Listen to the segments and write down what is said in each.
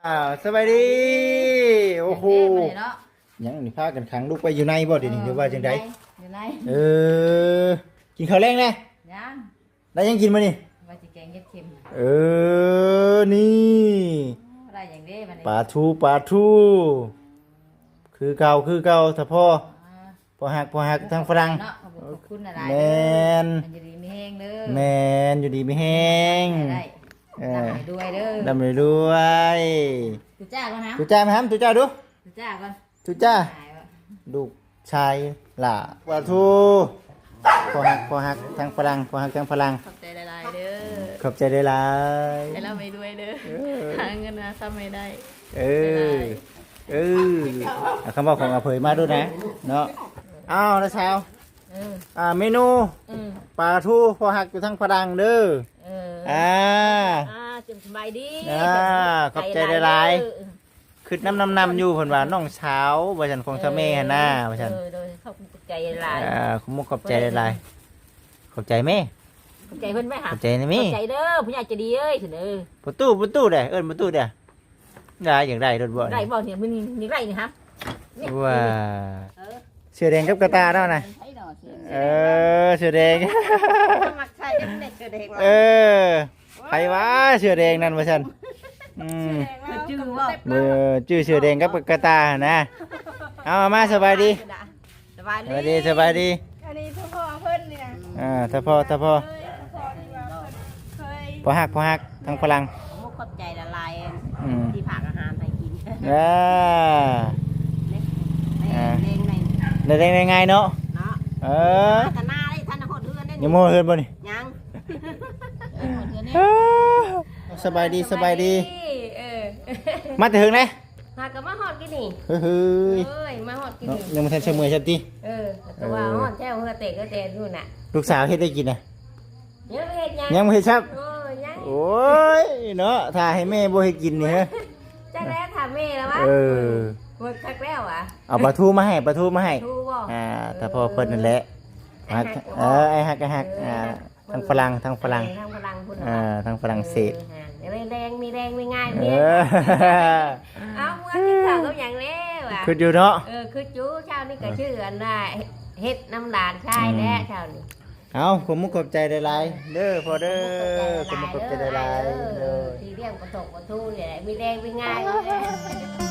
ອ່າ ສະບາຍດີ. ໂອ້ໂຫ ເດ້ມື້ນີ້ເນາະ ຫຍັງນີ້ ພາກັນຂັງລູກໄວ້ຢູ່ໃນບໍ່ດຽວນີ້ ເອີ ຫຼືວ່າຈັ່ງໃດ? ຢູ່ໃນ ຢູ່ໃນ. ເອີ ກິນເຂົ້າແລງແລ້ວ? ຍັງ. ໄດ້ຫຍັງກິນມື້ນີ້? ວ່າຊິແກງເຫັດເຂັມ. ເອີ ນີ້ ໂອ້ ໄດ້ຫຍັງເດ້ບັດນີ້? ປາທູ ປາທູ ຄືເກົ່າ ຄືເກົ່າ ຖ້າພໍ ອ່າ ພໍຮັກ ພໍຮັກທາງຝຣັ່ງເນາະ. ຂອບຄຸນ ຂອບຄຸນຫຼາຍໆ ແມ່ນ ເດີ ຢູ່ດີມີແຮງເດີ. ແມ່ນ ຢູ່ດີມີແຮງ ໄດ້ ເອີ ລ່ຳລວຍເດີ ລ່ຳລວຍ. ຕູຈ້າກ່ອນນະ ຕູຈ້າມາຫາ ຕູຈ້າດູ ຕູຈ້າກ່ອນ ຕູຈ້າ ລູກຊາຍຫຼ້າ ປາທູ ພໍຮັກ ພໍຮັກທາງຝຣັ່ງ ພໍຮັກທາງຝຣັ່ງ. ຂອບໃຈຫຼາຍໆເດີ ຂອບໃຈຫຼາຍໆ ໃຫ້ລ່ຳໃຫ້ລວຍເດີ ເອີ ຫາເງິນມາຊ້ຳໃຫ້ໄດ້. ເອີ ເອີ ເອົາຄຳເວົ້າຂອງອາເຜີຍມາດູນະເນາະ. ອ້າວ ນ້າສາວ ເອີ ອ່າ ເມນູ ເອີ ປາທູ ພໍຮັກຢູ່ທາງຝຣັ່ງເດີ. ເອີ ອ່າ ອ່າ ສະບາຍດີ ອ່າ ຂອບໃຈຫຼາຍໆ ເອີ ຄຶດນຳ ນຳ ນຳຢູ່ ເພິ່ນວ່ານ້ອງສາວວ່າຊັ້ນ ຂອງ ເອີ ຊາວເມຫັ້ນນາວ່າຊັ້ນ. ເອີ ໂດຍ ຂອບໃຈຫຼາຍໆ ອ່າ ຂອບມຸກຂອບໃຈຫຼາຍໆ. ຂອບໃຈແມ່ ຂອບໃຈເພິ່ນໄປຫາ ຂອບໃຈນະແມ່ ຂອບໃຈເດີ ຜູ້ໃຫຍ່ໃຈດີເອີຍ ເອີ. ປະຕູ ປະຕູເດ້ ເອີ້ນປະຕູເດ້. ໄດ້ ຢາກໄດ້ລົດບໍ່ ໄດ້ບໍ່ນີ້ ມື້ນີ້ຢາກໄດ້ນີ້ຫະ ນີ້ ວ່າ ເອີ ເສື້ອແດງກັບກະຕ່າເນາະນະ. ເອີ ເສື້ອແດງ ມັກໃສ່ເດ້ເສື້ອແດງ ເອີ ໃຜວ່າເສື້ອແດງນັ້ນວ່າຊັ້ນ. ອືມ ຈື່ບໍ່ ເອີ ຈື່ເສື້ອແດງກັບກະຕ່ານະ. ເອົາ ມາ ສະບາຍດີ ສະບາຍດີ ສະບາຍດີ ສະບາຍດີ. ອັນນີ້ພໍ່ເພິ່ນນີ້ນະ ອ່າ ຖ້າພໍ່ ຖ້າພໍ່ ເອີຍ ພໍ່ທີ່ວ່າເພິ່ນເຄີຍ ພໍຮັກ ພໍຮັກທາງຝຣັ່ງ. ຂອບໃຈຫຼາຍໆ ອືມ ທີ່ຝາກອາຫານໃຫ້ກິນ. ເອີ ເດ້ ອ່າ ເດ້ງໃນ ໄດ້ ໄດ້ງ່າຍໆເນາະ ເນາະ. ເອີ ມາແຕ່ນາເດ້ ທັນຮອດເຮືອນເດ້ ຍັງບໍ່ຮອດເຮືອນບໍ່ນີ້? ຍັງ ເອີ ຮອດເຮືອນແລ້ວ. ເອີ ສະບາຍດີ ສະບາຍດີ ສະບາຍດີ. ເອີ ມາແຕ່ເຖິງເດ້ ຫາກໍມາຮອດກີ້ນີ້. ເຮີ້ຍ ເອີຍ ມາຮອດກີ້ນີ້ ເນາະ ຍັງບໍ່ທັນຊະເມື່ອຍຊ້ຳຕິ. ເອີ ກໍວ່າ ເອີ ຮ້ອນແທ້ ເຫື່ອແຕກ ເຫື່ອແຕກຢູ່ນະ. ລູກສາວເຮັດໄດ້ກິນນະ? ຍັງບໍ່ເຮັດຫຍັງ ຍັງບໍ່ເຮັດຊ້ຳ. ໂອ້ຍ ຍັງ ໂອ້ຍເນາະ ຖ້າໃຫ້ແມ່ບໍ່ເຮັດກິນນີ້ເຮີ້ຍ. ຈັກແລ້ວ ຖ້າແມ່ລະວະ. ເອີ ໝົດຄັກແລ້ວຫວາ. ເອົາປາທູມາໃຫ້ ປາທູມາໃຫ້ ທູບໍ່? ອ່າ ຖ້າພໍ່ເພິ່ນນັ້ນແຫຼະ ອ້າຍຮັກ ເອີ ອ້າຍຮັກ ອ້າຍຮັກ ເອີ ອ່າ ທາງຝຣັ່ງ ທາງຝຣັ່ງ ເອີ ທາງຝຣັ່ງພຸ້ນ ອ່າ ທາງຝຣັ່ງເສດ. ເອີ ແຮງ ມີແຮງ ມີງ່າຍ ມີ ເອີ ເອົາ ເມື່ອກິນເຂົ້າກັບຫຍັງແລ້ວອະ? ຄຶດຢູ່ເນາະ. ເອີ ຄຶດຢູ່. ເຊົ້ານີ້ກໍ ອ່າ ຊື່ອັນວ່າເຮັດນຳຫຼານຊາຍແຫຼະ ເຊົ້ານີ້. ເອົາ ຂອບມຸກຂອບໃຈຫຼາຍໆເດີພໍ່ເດີ. ຂອບມຸກຂອບໃຈຫຼາຍໆ ຂອບມຸກຂອບໃຈຫຼາຍໆ ເອີ ເດີ ທີ່ລ້ຽງປາສົກປາທູນີ້ແຫຼະ ມີແຮງ ມີງ່າຍ.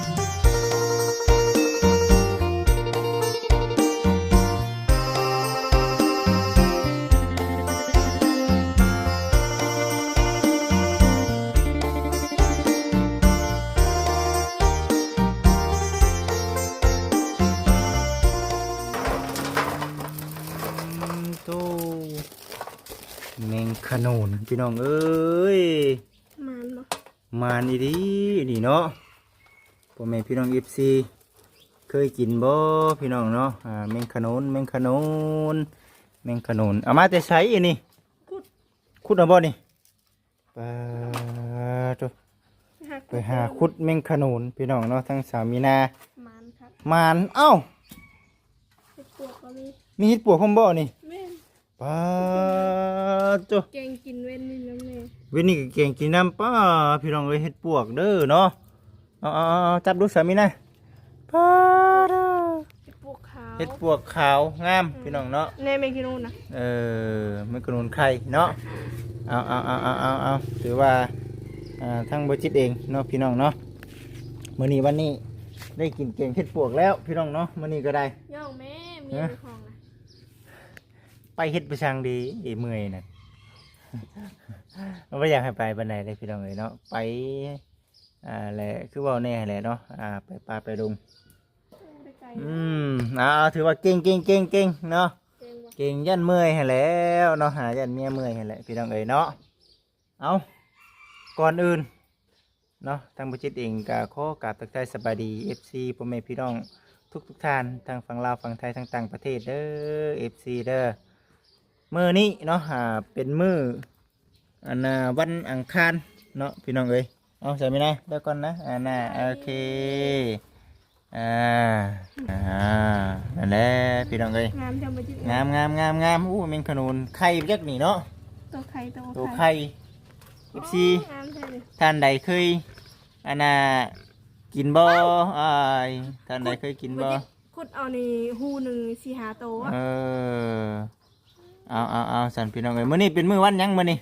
ໂຕ ແມງຂະໜູນ ພີ່ນ້ອງເອີຍ. ໝານບໍ່? ໝານອີ່ຫຼີນີ້ເນາະ ພໍ່ແມ່ພີ່ນ້ອງ ເອັຟຊີ ເຄີຍກິນບໍ່ພີ່ນ້ອງເນາະ? ອ່າ ແມງຂະໜູນ ແມງຂະໜູນ ແມງຂະໜູນ. ເອົາມາແຕ່ໃສອັນນີ້? ຂຸດ ຂຸດເອົາບໍ່ນີ້? ປາໂຕ ໄປຫາຂຸດແມງຂະໜູນ ພີ່ນ້ອງເນາະ. ທາງສາວມີນາ ໝານຄັກ ໝານ. ເອົ້າ ເຫັດປວກກໍມີ ມີເຫັດປວກພ້ອມບໍ່ນີ້? ແມ່ນ. ປາໂຕ ແກງກິນເວັນນີ້ນຳແມ່ ເວັນນີ້ກໍແກງກິນນຳ. ປ້າ ພີ່ນ້ອງເອີຍ ເຫັດປວກເດີເນາະ. ເອົາໆໆ ຈັບດູສາມີນາ. ປາໂຕ ເຫັດປວກຂາວ ເຫັດປວກຂາວງາມ ອືມ ພີ່ນ້ອງເນາະ. ແນ່ ແມງຂະໜູນນະ ເອີ ແມງຂະໜູນໄຂ່ເນາະ. ເອົາໆໆໆໆ ຖືວ່າ ອ່າ ທາງບໍ່ຈິດເອງເນາະ ພີ່ນ້ອງເນາະ. ມື້ນີ້ວັນນີ້ໄດ້ກິນແກງເຫັດປວກແລ້ວ ພີ່ນ້ອງເນາະ. ມື້ນີ້ກໍໄດ້ ຍອງແມ່ ມີ ຮະ ໃນຫ້ອງນະ ໄປເຮັດໄປຊ່າງເດ ເມື່ອຍນະ ບໍ່ຢາກໃຫ້ໄປປານໃດເດ້ ພີ່ນ້ອງເອີຍເນາະ. ໄປ ອ່າ ແຫຼະ ຄືເວົ້າແນ່ແຫຼະເນາະ ອ່າ ໄປປ່າໄປດົງ. ອືມ ອ່າ ຖືວ່າເກັ່ງ ເກັ່ງ ເກັ່ງ ເກັ່ງເນາະ ເກັ່ງບໍ່? ເກັ່ງ ຢ້ານເມື່ອຍຫັ້ນແຫຼະເນາະ ຫາຢ້ານເມຍເມື່ອຍຫັ້ນແຫຼະ ພີ່ນ້ອງເອີຍເນາະ. ເອົາ ກ່ອນອື່ນ ເນາະ ທາງບໍ່ຈິດເອງກໍຂໍກາບທັກທາຍສະບາຍດີ ເອັຟຊີ ພໍ່ແມ່ພີ່ນ້ອງທຸກໆທ່ານ ທັງຝັ່ງລາວ ຝັ່ງໄທ ທັງຕ່າງປະເທດເດີ ເອັຟຊີ ເດີ. ມື້ນີ້ເນາະ ອ່າ ເປັນມື້ ອັນນ່າ ວັນອັງຄານເນາະ ພີ່ນ້ອງເອີຍ. ເອົາ ສາມີນາ ໄປກ່ອນນະ ອັນນ່າ ໂອເຄ. ອ່າ ອ່າ ນັ້ນແຫຼະ ພີ່ນ້ອງເອີຍ ງາມ ງາມ ງາມ ງາມ. ໂອ້ ແມງຂະໜູນໄຂ່ຈັກນີ້ເນາະ ໂຕໄຂ່ ໂຕໄຂ່ ໂຕໄຂ່ ເອັຟຊີ ໂອ້ ງາມແທ້ນີ້. ທ່ານໃດເຄີຍ ອັນນ່າ ກິນບໍ່ອ້າຍ? ທ່ານໃດເຄີຍກິນບໍ່? ຂຸດເອົານີ້ຮູໜຶ່ງສີ່ຫ້າໂຕ. ເອີ ເອົາໆໆ ຊັ້ນພີ່ນ້ອງເອີຍ ມື້ນີ້ເປັນມື້ວັນຫຍັງ? ມື້ນີ້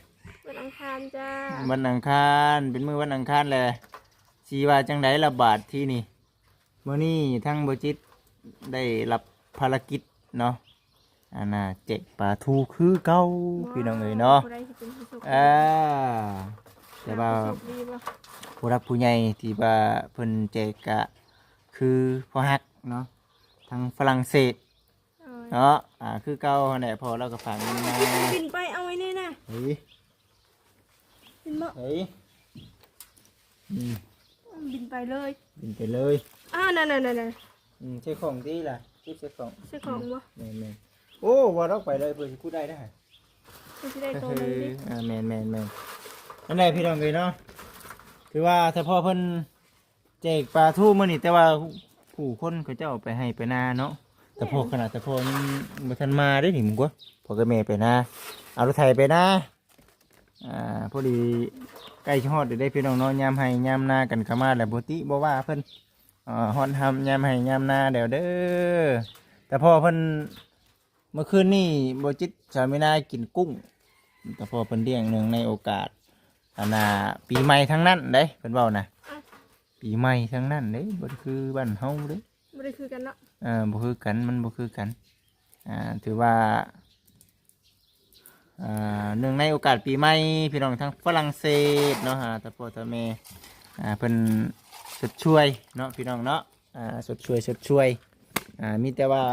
ວັນອັງຄານຈ້າ. ວັນອັງຄານ ເປັນມື້ວັນອັງຄານແຫຼະ ຊິວ່າຈັ່ງໃດລະບາດທີນີ້? ມື້ນີ້ທາງບໍ່ຈິດໄດ້ຮັບພາລະກິດເນາະ ອັນນ່າ ແຈກປາທູຄືເກົ່າ ພີ່ນ້ອງເອີຍເນາະ. ຜູ້ໃດຊິເປັນຜູ້ໂຊກດີ? ອ່າ ແຕ່ວ່າຜູ້ຫຼັກຜູ້ໃຫຍ່ທີ່ວ່າເພິ່ນແຈກກະຄືພໍ່ຮັກເນາະ ທາງຝຣັ່ງເສດເນາະ. ອ່າ ຄືເກົ່າຫັ້ນແຫຼະ ພໍ່ລາວກໍຝາກເງິນມາ. ບິນໄປເອົາໄວ້ແນ່ນະ. ເອີຍ ເຫັນບໍ່? ເອີຍ ອືມ ບິນໄປເລີຍ ບິນໄປເລີຍ. ອ່າ ນັ້ນໆໆໆ ອືມ ໃສ່ຂອງຕິລະ ເກັບໃສ່ຂອງ ໃສ່ຂອງບໍ່? ແມ່ນໆ ໂອ້ ວ່າດອກໄປເລີຍ ເພື່ອຊິຂຸດໄດ້ນະ ເພື່ອຊິໄດ້ໂຕໜຶ່ງຕິ. ເອີ ແມ່ນໆໆ ນັ້ນແຫຼະພີ່ນ້ອງເອີຍເນາະ ຖືວ່າສະເພາະເພິ່ນ ແຈກປາທູມື້ນີ້ ແຕ່ວ່າຜູ້ຄົນເຂົາເຈົ້າໄປໄຮ່ໄປນາເນາະ. ແຕ່ພໍ່ ແມ່ນ ຂະໜາດແຕ່ພໍ່ຍັງບໍ່ທັນມາເດ້ນີ້ ມຶງກວ່າພໍ່ກັບແມ່ໄປນາ ເອົາລົດໄຖໄປນາ. ອ່າ ພໍດີໃກ້ຊິຮອດແລ້ວເດ້ພີ່ນ້ອງເນາະ ຍາມໄຮ່ຍາມນາກັນເຂົ້າມາແລ້ວ ບໍ່ຕິບໍ່ວ່າເພິ່ນ. ເອີ ຮອດຍາມໄຮ່ຍາມນາແລ້ວເດີ. ແຕ່ພໍ່ເພິ່ນ ເມື່ອຄືນນີ້ບໍ່ຈິດສາມີນາກິນກຸ້ງ ແຕ່ພໍ່ເພິ່ນລ້ຽງເນື່ອງໃນໂອກາດ ອັນນ່າ ປີໃໝ່ທັງນັ້ນເດ້ ເພິ່ນເວົ້ານະ. ອ່ະ ປີໃໝ່ທັງນັ້ນເດ້ ບໍ່ໄດ້ຄືບ້ານເຮົາເດ້ ບໍ່ໄດ້ຄືກັນເນາະ. ເອີ ບໍ່ຄືກັນ ມັນບໍ່ຄືກັນ. ອ່າ ຖືວ່າ ອ່າ ເນື່ອງໃນໂອກາດປີໃໝ່ ພີ່ນ້ອງທາງຝຣັ່ງເສດເນາະ ອ່າ ຕາພໍ່ຕາແມ່ ອ່າ ເພິ່ນຊົດຊ່ວຍເນາະ ພີ່ນ້ອງເນາະ ອ່າ ຊົດຊ່ວຍ ຊົດຊ່ວຍ. ອ່າ ມີແຕ່ວ່າ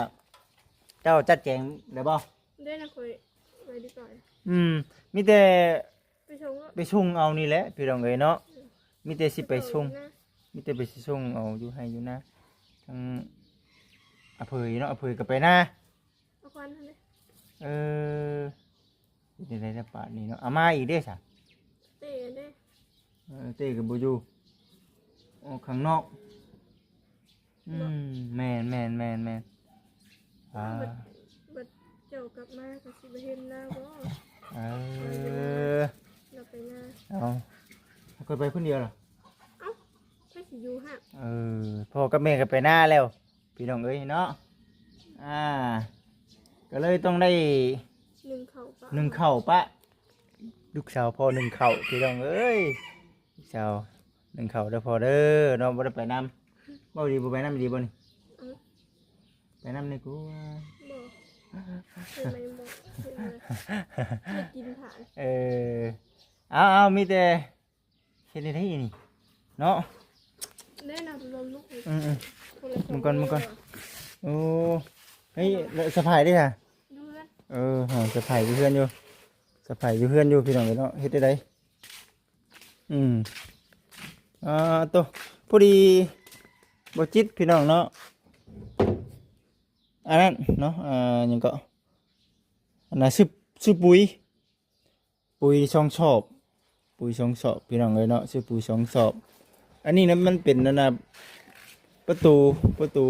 ເຈົ້າຈັດແຈງແລ້ວບໍ່? ໄດ້ນະ ຂ້ອຍໄວ້ດີກວ່າ. ອືມ ມີແຕ່ໄປສົ່ງເອົາ ໄປສົ່ງເອົານີ້ແຫຼະ ພີ່ນ້ອງເອີຍເນາະ. ອືມ ມີແຕ່ຊິໄປສົ່ງ ມີແຕ່ໄປຊິສົ່ງເອົາຢູ່ໄຮ່ຢູ່ນາ ທາງອາເຜີຍເນາະ ອາເຜີຍກໍໄປນາ ເອົາຄວັນຫັ້ນເດ້. ເອີ ເຮັດຈັ່ງໃດລະບາດນີ້ເນາະ ອາມາອີກເດ້ຊະ ເຕ້ເດ້. ເອີ ເຕ້ກໍບໍ່ຢູ່ ອອກຂ້າງນອກ. ອືມ ເນາະ ແມ່ນໆໆໆ. ອ່າ ບັດ ບັດເຈົ້າກັບມາກໍຊິບໍ່ເຫັນລາວບໍ່? ເອີ ລາວໄປນາ. ເອົາ ຂ້ອຍໄປຄົນດຽວລະ? ເອົ້າ ໃຜຊິຢູ່ຫັ້ນ? ເອີ ພໍ່ກັບແມ່ກໍໄປນາແລ້ວ ພີ່ນ້ອງເອີຍເນາະ. ອ່າ ກໍເລີຍຕ້ອງໄດ້ ໜຶ້ງເຂົ້າປະ ໜຶ້ງເຂົ້າປະ ລູກສາວພໍ່ໜຶ້ງເຂົ້າ ພີ່ນ້ອງເອີຍ. ເຈົ້າ ໜຶ້ງເຂົ້າເດີພໍ່ເດີເນາະ ບໍ່ໄດ້ໄປນຳ. ເວົ້າດີ ບໍ່ໄປນຳ ດີບໍ່ນີ້? ອືມ ໄປນຳນີ້ກູ. ບໍ່ ເຮັດໄດ້ບໍ່ ເຮັດໄດ້ ເຮັດກິນຜ່ານ. ເອີ ເອົາໆ ມີແຕ່ເຮັດໄດ້ນີ້ເນາະ ແນ່ນອນ. ອືມໆ ຄົນລະ ເບິ່ງກ່ອນ ເບິ່ງກ່ອນ. ໂອ້ ເຮີ້ຍ ສະພາຍເດ້ຫະ? ຢູ່ເຮືອນ. ເອີ ສະພາຍຢູ່ເຮືອນຢູ່ ສະພາຍຢູ່ເຮືອນຢູ່ ພີ່ນ້ອງເອີຍເນາະ. ເຮັດໄດ້ໃດ? ອືມ ອ່າ ໂຕ ພໍດີບໍ່ຈິດ ພີ່ນ້ອງເນາະ ອັນນັ້ນເນາະ ອ່າ ຫຍັງເກາະ ອັນນັ້ນ ຊື້ ຊື້ປຸ໋ຍ ປຸ໋ຍສອງສອບ ປຸ໋ຍສອງສອບ ພີ່ນ້ອງເອີຍເນາະ ຊື້ປຸ໋ຍສອງສອບ. ອັນນີ້ນະ ມັນເປັນ ອັນນ່າ ປະຕູ ປະຕູ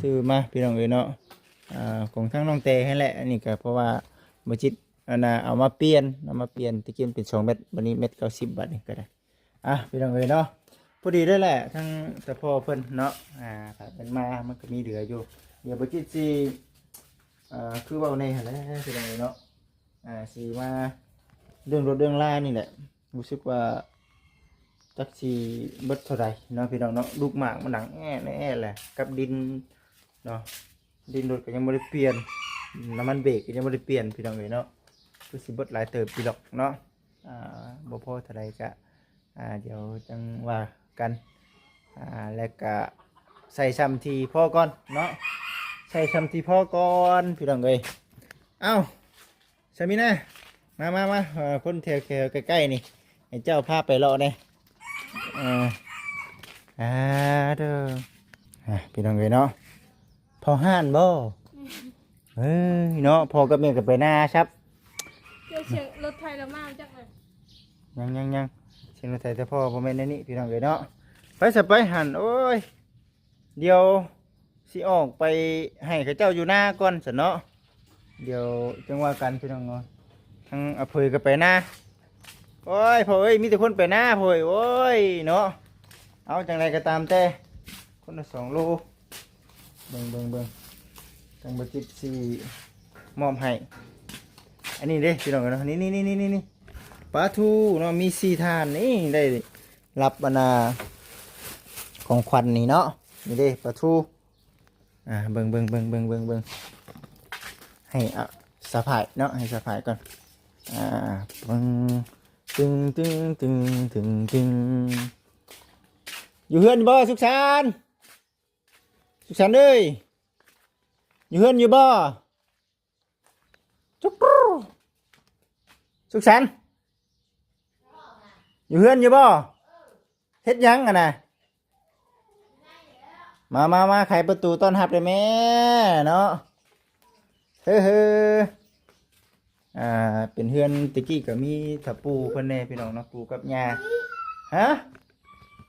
ຊື້ມາ ພີ່ນ້ອງເອີຍເນາະ ອ່າ ຂອງທາງນ້ອງແຕຫັ້ນແຫຼະ. ອັນນີ້ກໍເພາະວ່າບໍ່ຈິດ ອັນນ່າ ເອົາມາປ່ຽນ ເອົາມາປ່ຽນ ແຕ່ກີ້ມັນເປັນສອງແມັດ ບັດນີ້ແມັດເກົ້າສິບ ບາດນີ້ກໍໄດ້. ອ່ະ ພີ່ນ້ອງເອີຍເນາະ ພໍດີເລີຍແຫຼະ ທາງຕາພໍ່ເພິ່ນເນາະ ອ່າ ຖ້າເພິ່ນມາ ມັນກໍມີເຫຼືອຢູ່. ດຽວບໍ່ຈິດຊິ ອ່າ ຄືເວົ້າແນ່ຫັ້ນແຫຼະ ພີ່ນ້ອງເອີຍເນາະ ອ່າ ຊິມາເລື່ອງລົດເລື່ອງລານີ້ແຫຼະ. ຮູ້ສຶກວ່າຈັກຊິເບິດເທົ່າໃດເນາະ ພີ່ນ້ອງເນາະ. ລູກໝາກມັນດັງແອດແອດແຫຼະ ກັບດິນເນາະ ດິນລົດກໍຍັງບໍ່ໄດ້ປ່ຽນ ນ້ຳມັນເບຣກກໍຍັງບໍ່ໄດ້ປ່ຽນ ພີ່ນ້ອງເອີຍເນາະ. ຄືຊິເບິດຫຼາຍເຕີບຢູ່ດອກເນາະ ອ່າ ບໍ່ພໍເທົ່າໃດກະ ອ່າ ດຽວຈັ່ງວ່າກັນ ອ່າ ແລະກະໃສ່ຊ່ຳທີ່ພໍກ່ອນເນາະ ໃສ່ຊ່ຳທີ່ພໍກ່ອນ ພີ່ນ້ອງເອີຍ. ເອົ້າ ຊາມີນາ ມາ ມາ ມາ ເອີ ຄົນແຖວ ແຖວໃກ້ໆນີ້ ໃຫ້ເຈົ້າພາໄປເລາະແດ່. ເອີ ອ່າ ເດີ ອ່າ ພີ່ນ້ອງເອີຍເນາະ ພໍ່ຮ້ານບໍ່? ເອີຍເນາະ ພໍ່ກັບແມ່ກໍໄປນາຊັບ. ດຽວສຽງລົດໄຖລະມາຈັກເລີຍ. ຍັງໆໆ ສຽງລົດໄຖແຕ່ພໍ່ບໍ່ແມ່ນແນວນີ້ ພີ່ນ້ອງເອີຍເນາະ. ໄປຊະໄປຫັ້ນ ໂອ້ຍ ດຽວຊິອອກໄປໃຫ້ເຂົາເຈົ້າຢູ່ນາກ່ອນຊັ້ນເນາະ ດຽວຈັ່ງວ່າກັນ ພີ່ນ້ອງເນາະ. ທາງອາເຜີຍກໍໄປນາ. ໂອ້ຍ ພໍ່ເອີຍ ມີແຕ່ຄົນໄປນາ ພໍ່ເອີຍ ໂອ້ຍເນາະ. ເອົາຈັ່ງໃດກໍຕາມແຕ່ ຄົນລະສອງໂລ ເບິ່ງໆໆ ທາງບໍ່ຈິດຊິມອບໃຫ້ ອັນນີ້ເດ້ພີ່ນ້ອງເອີຍເນາະ ນີ້ໆໆໆ ປາທູເນາະ ມີສີ່ທ່ານນີ້ ໄດ້ຮັບອັນນ່າ ຂອງຂວັນນີ້ເນາະ ນີ້ເດ້ປາທູ ອ່າ ເບິ່ງໆໆໆ ໃຫ້ ອ່າ ສະພາຍເນາະ ໃຫ້ສະພາຍກ່ອນ ອ່າ ເບິ່ງ ຕຶງໆໆ ຢູ່ເຮືອນບໍ່ ສຸກສັນ? ສຸກສັນເອີຍ ຢູ່ເຮືອນຢູ່ບໍ່? ຈຸກຮູ ສຸກສັນ ຢູ່ເຮືອນຢູ່ບໍ່? ເຮັດຫຍັງຫັ້ນນະ? ມາ ມາ ມາ ໄຂປະຕູຕ້ອນຮັບໄດ້ແມ້ເນາະ ເຮີໆ ອ່າ ເປັນເຮືອນແຕ່ກີ້ກໍມີຖ້າປູ່ເພິ່ນແດ່ພີ່ນ້ອງເນາະ ປູ່ກັບຍ່າ ຮະ?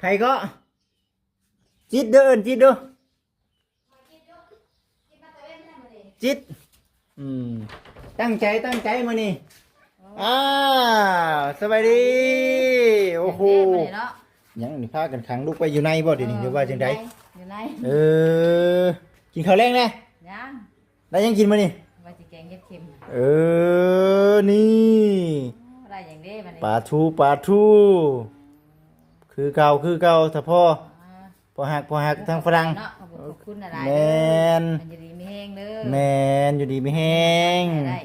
ໃຜເກາະ? ຈິດເດີ ເອີ້ນຈິດດູ ຈິດ ອືມ ຕັ້ງໃຈ ຕັ້ງໃຈມື້ນີ້ ອ້າວ ສະບາຍດີ ໂອ້ໂຫ ຍັງນີ້ພາກັນຂັງລູກໄວ້ຢູ່ໃນບໍ່ດຽວນີ້ ຫຼືວ່າຈັ່ງໃດ? ຢູ່ໃນ ເອີ ກິນເຂົ້າແລງແລ້ວ? ຍັງ ໄດ້ຫຍັງກິນມື້ນີ້? ວ່າຊິແກງເຫັດເຂັມ ເອີ ນີ້ ໂອ້ ໄດ້ຫຍັງເດ້ບັດນີ້? ປາທູ ປາທູ ຄືເກົ່າ ຄືເກົ່າ ຖ້າພໍ ອ່າ ພໍຮັກ ພໍຮັກທາງຝຣັ່ງເນາະ ຂອບຄຸນຫຼາຍໆ ແມ່ນ ຢູ່ດີມີແຮງເດີ ແມ່ນ ຢູ່ດີມີແຮງ ໄດ້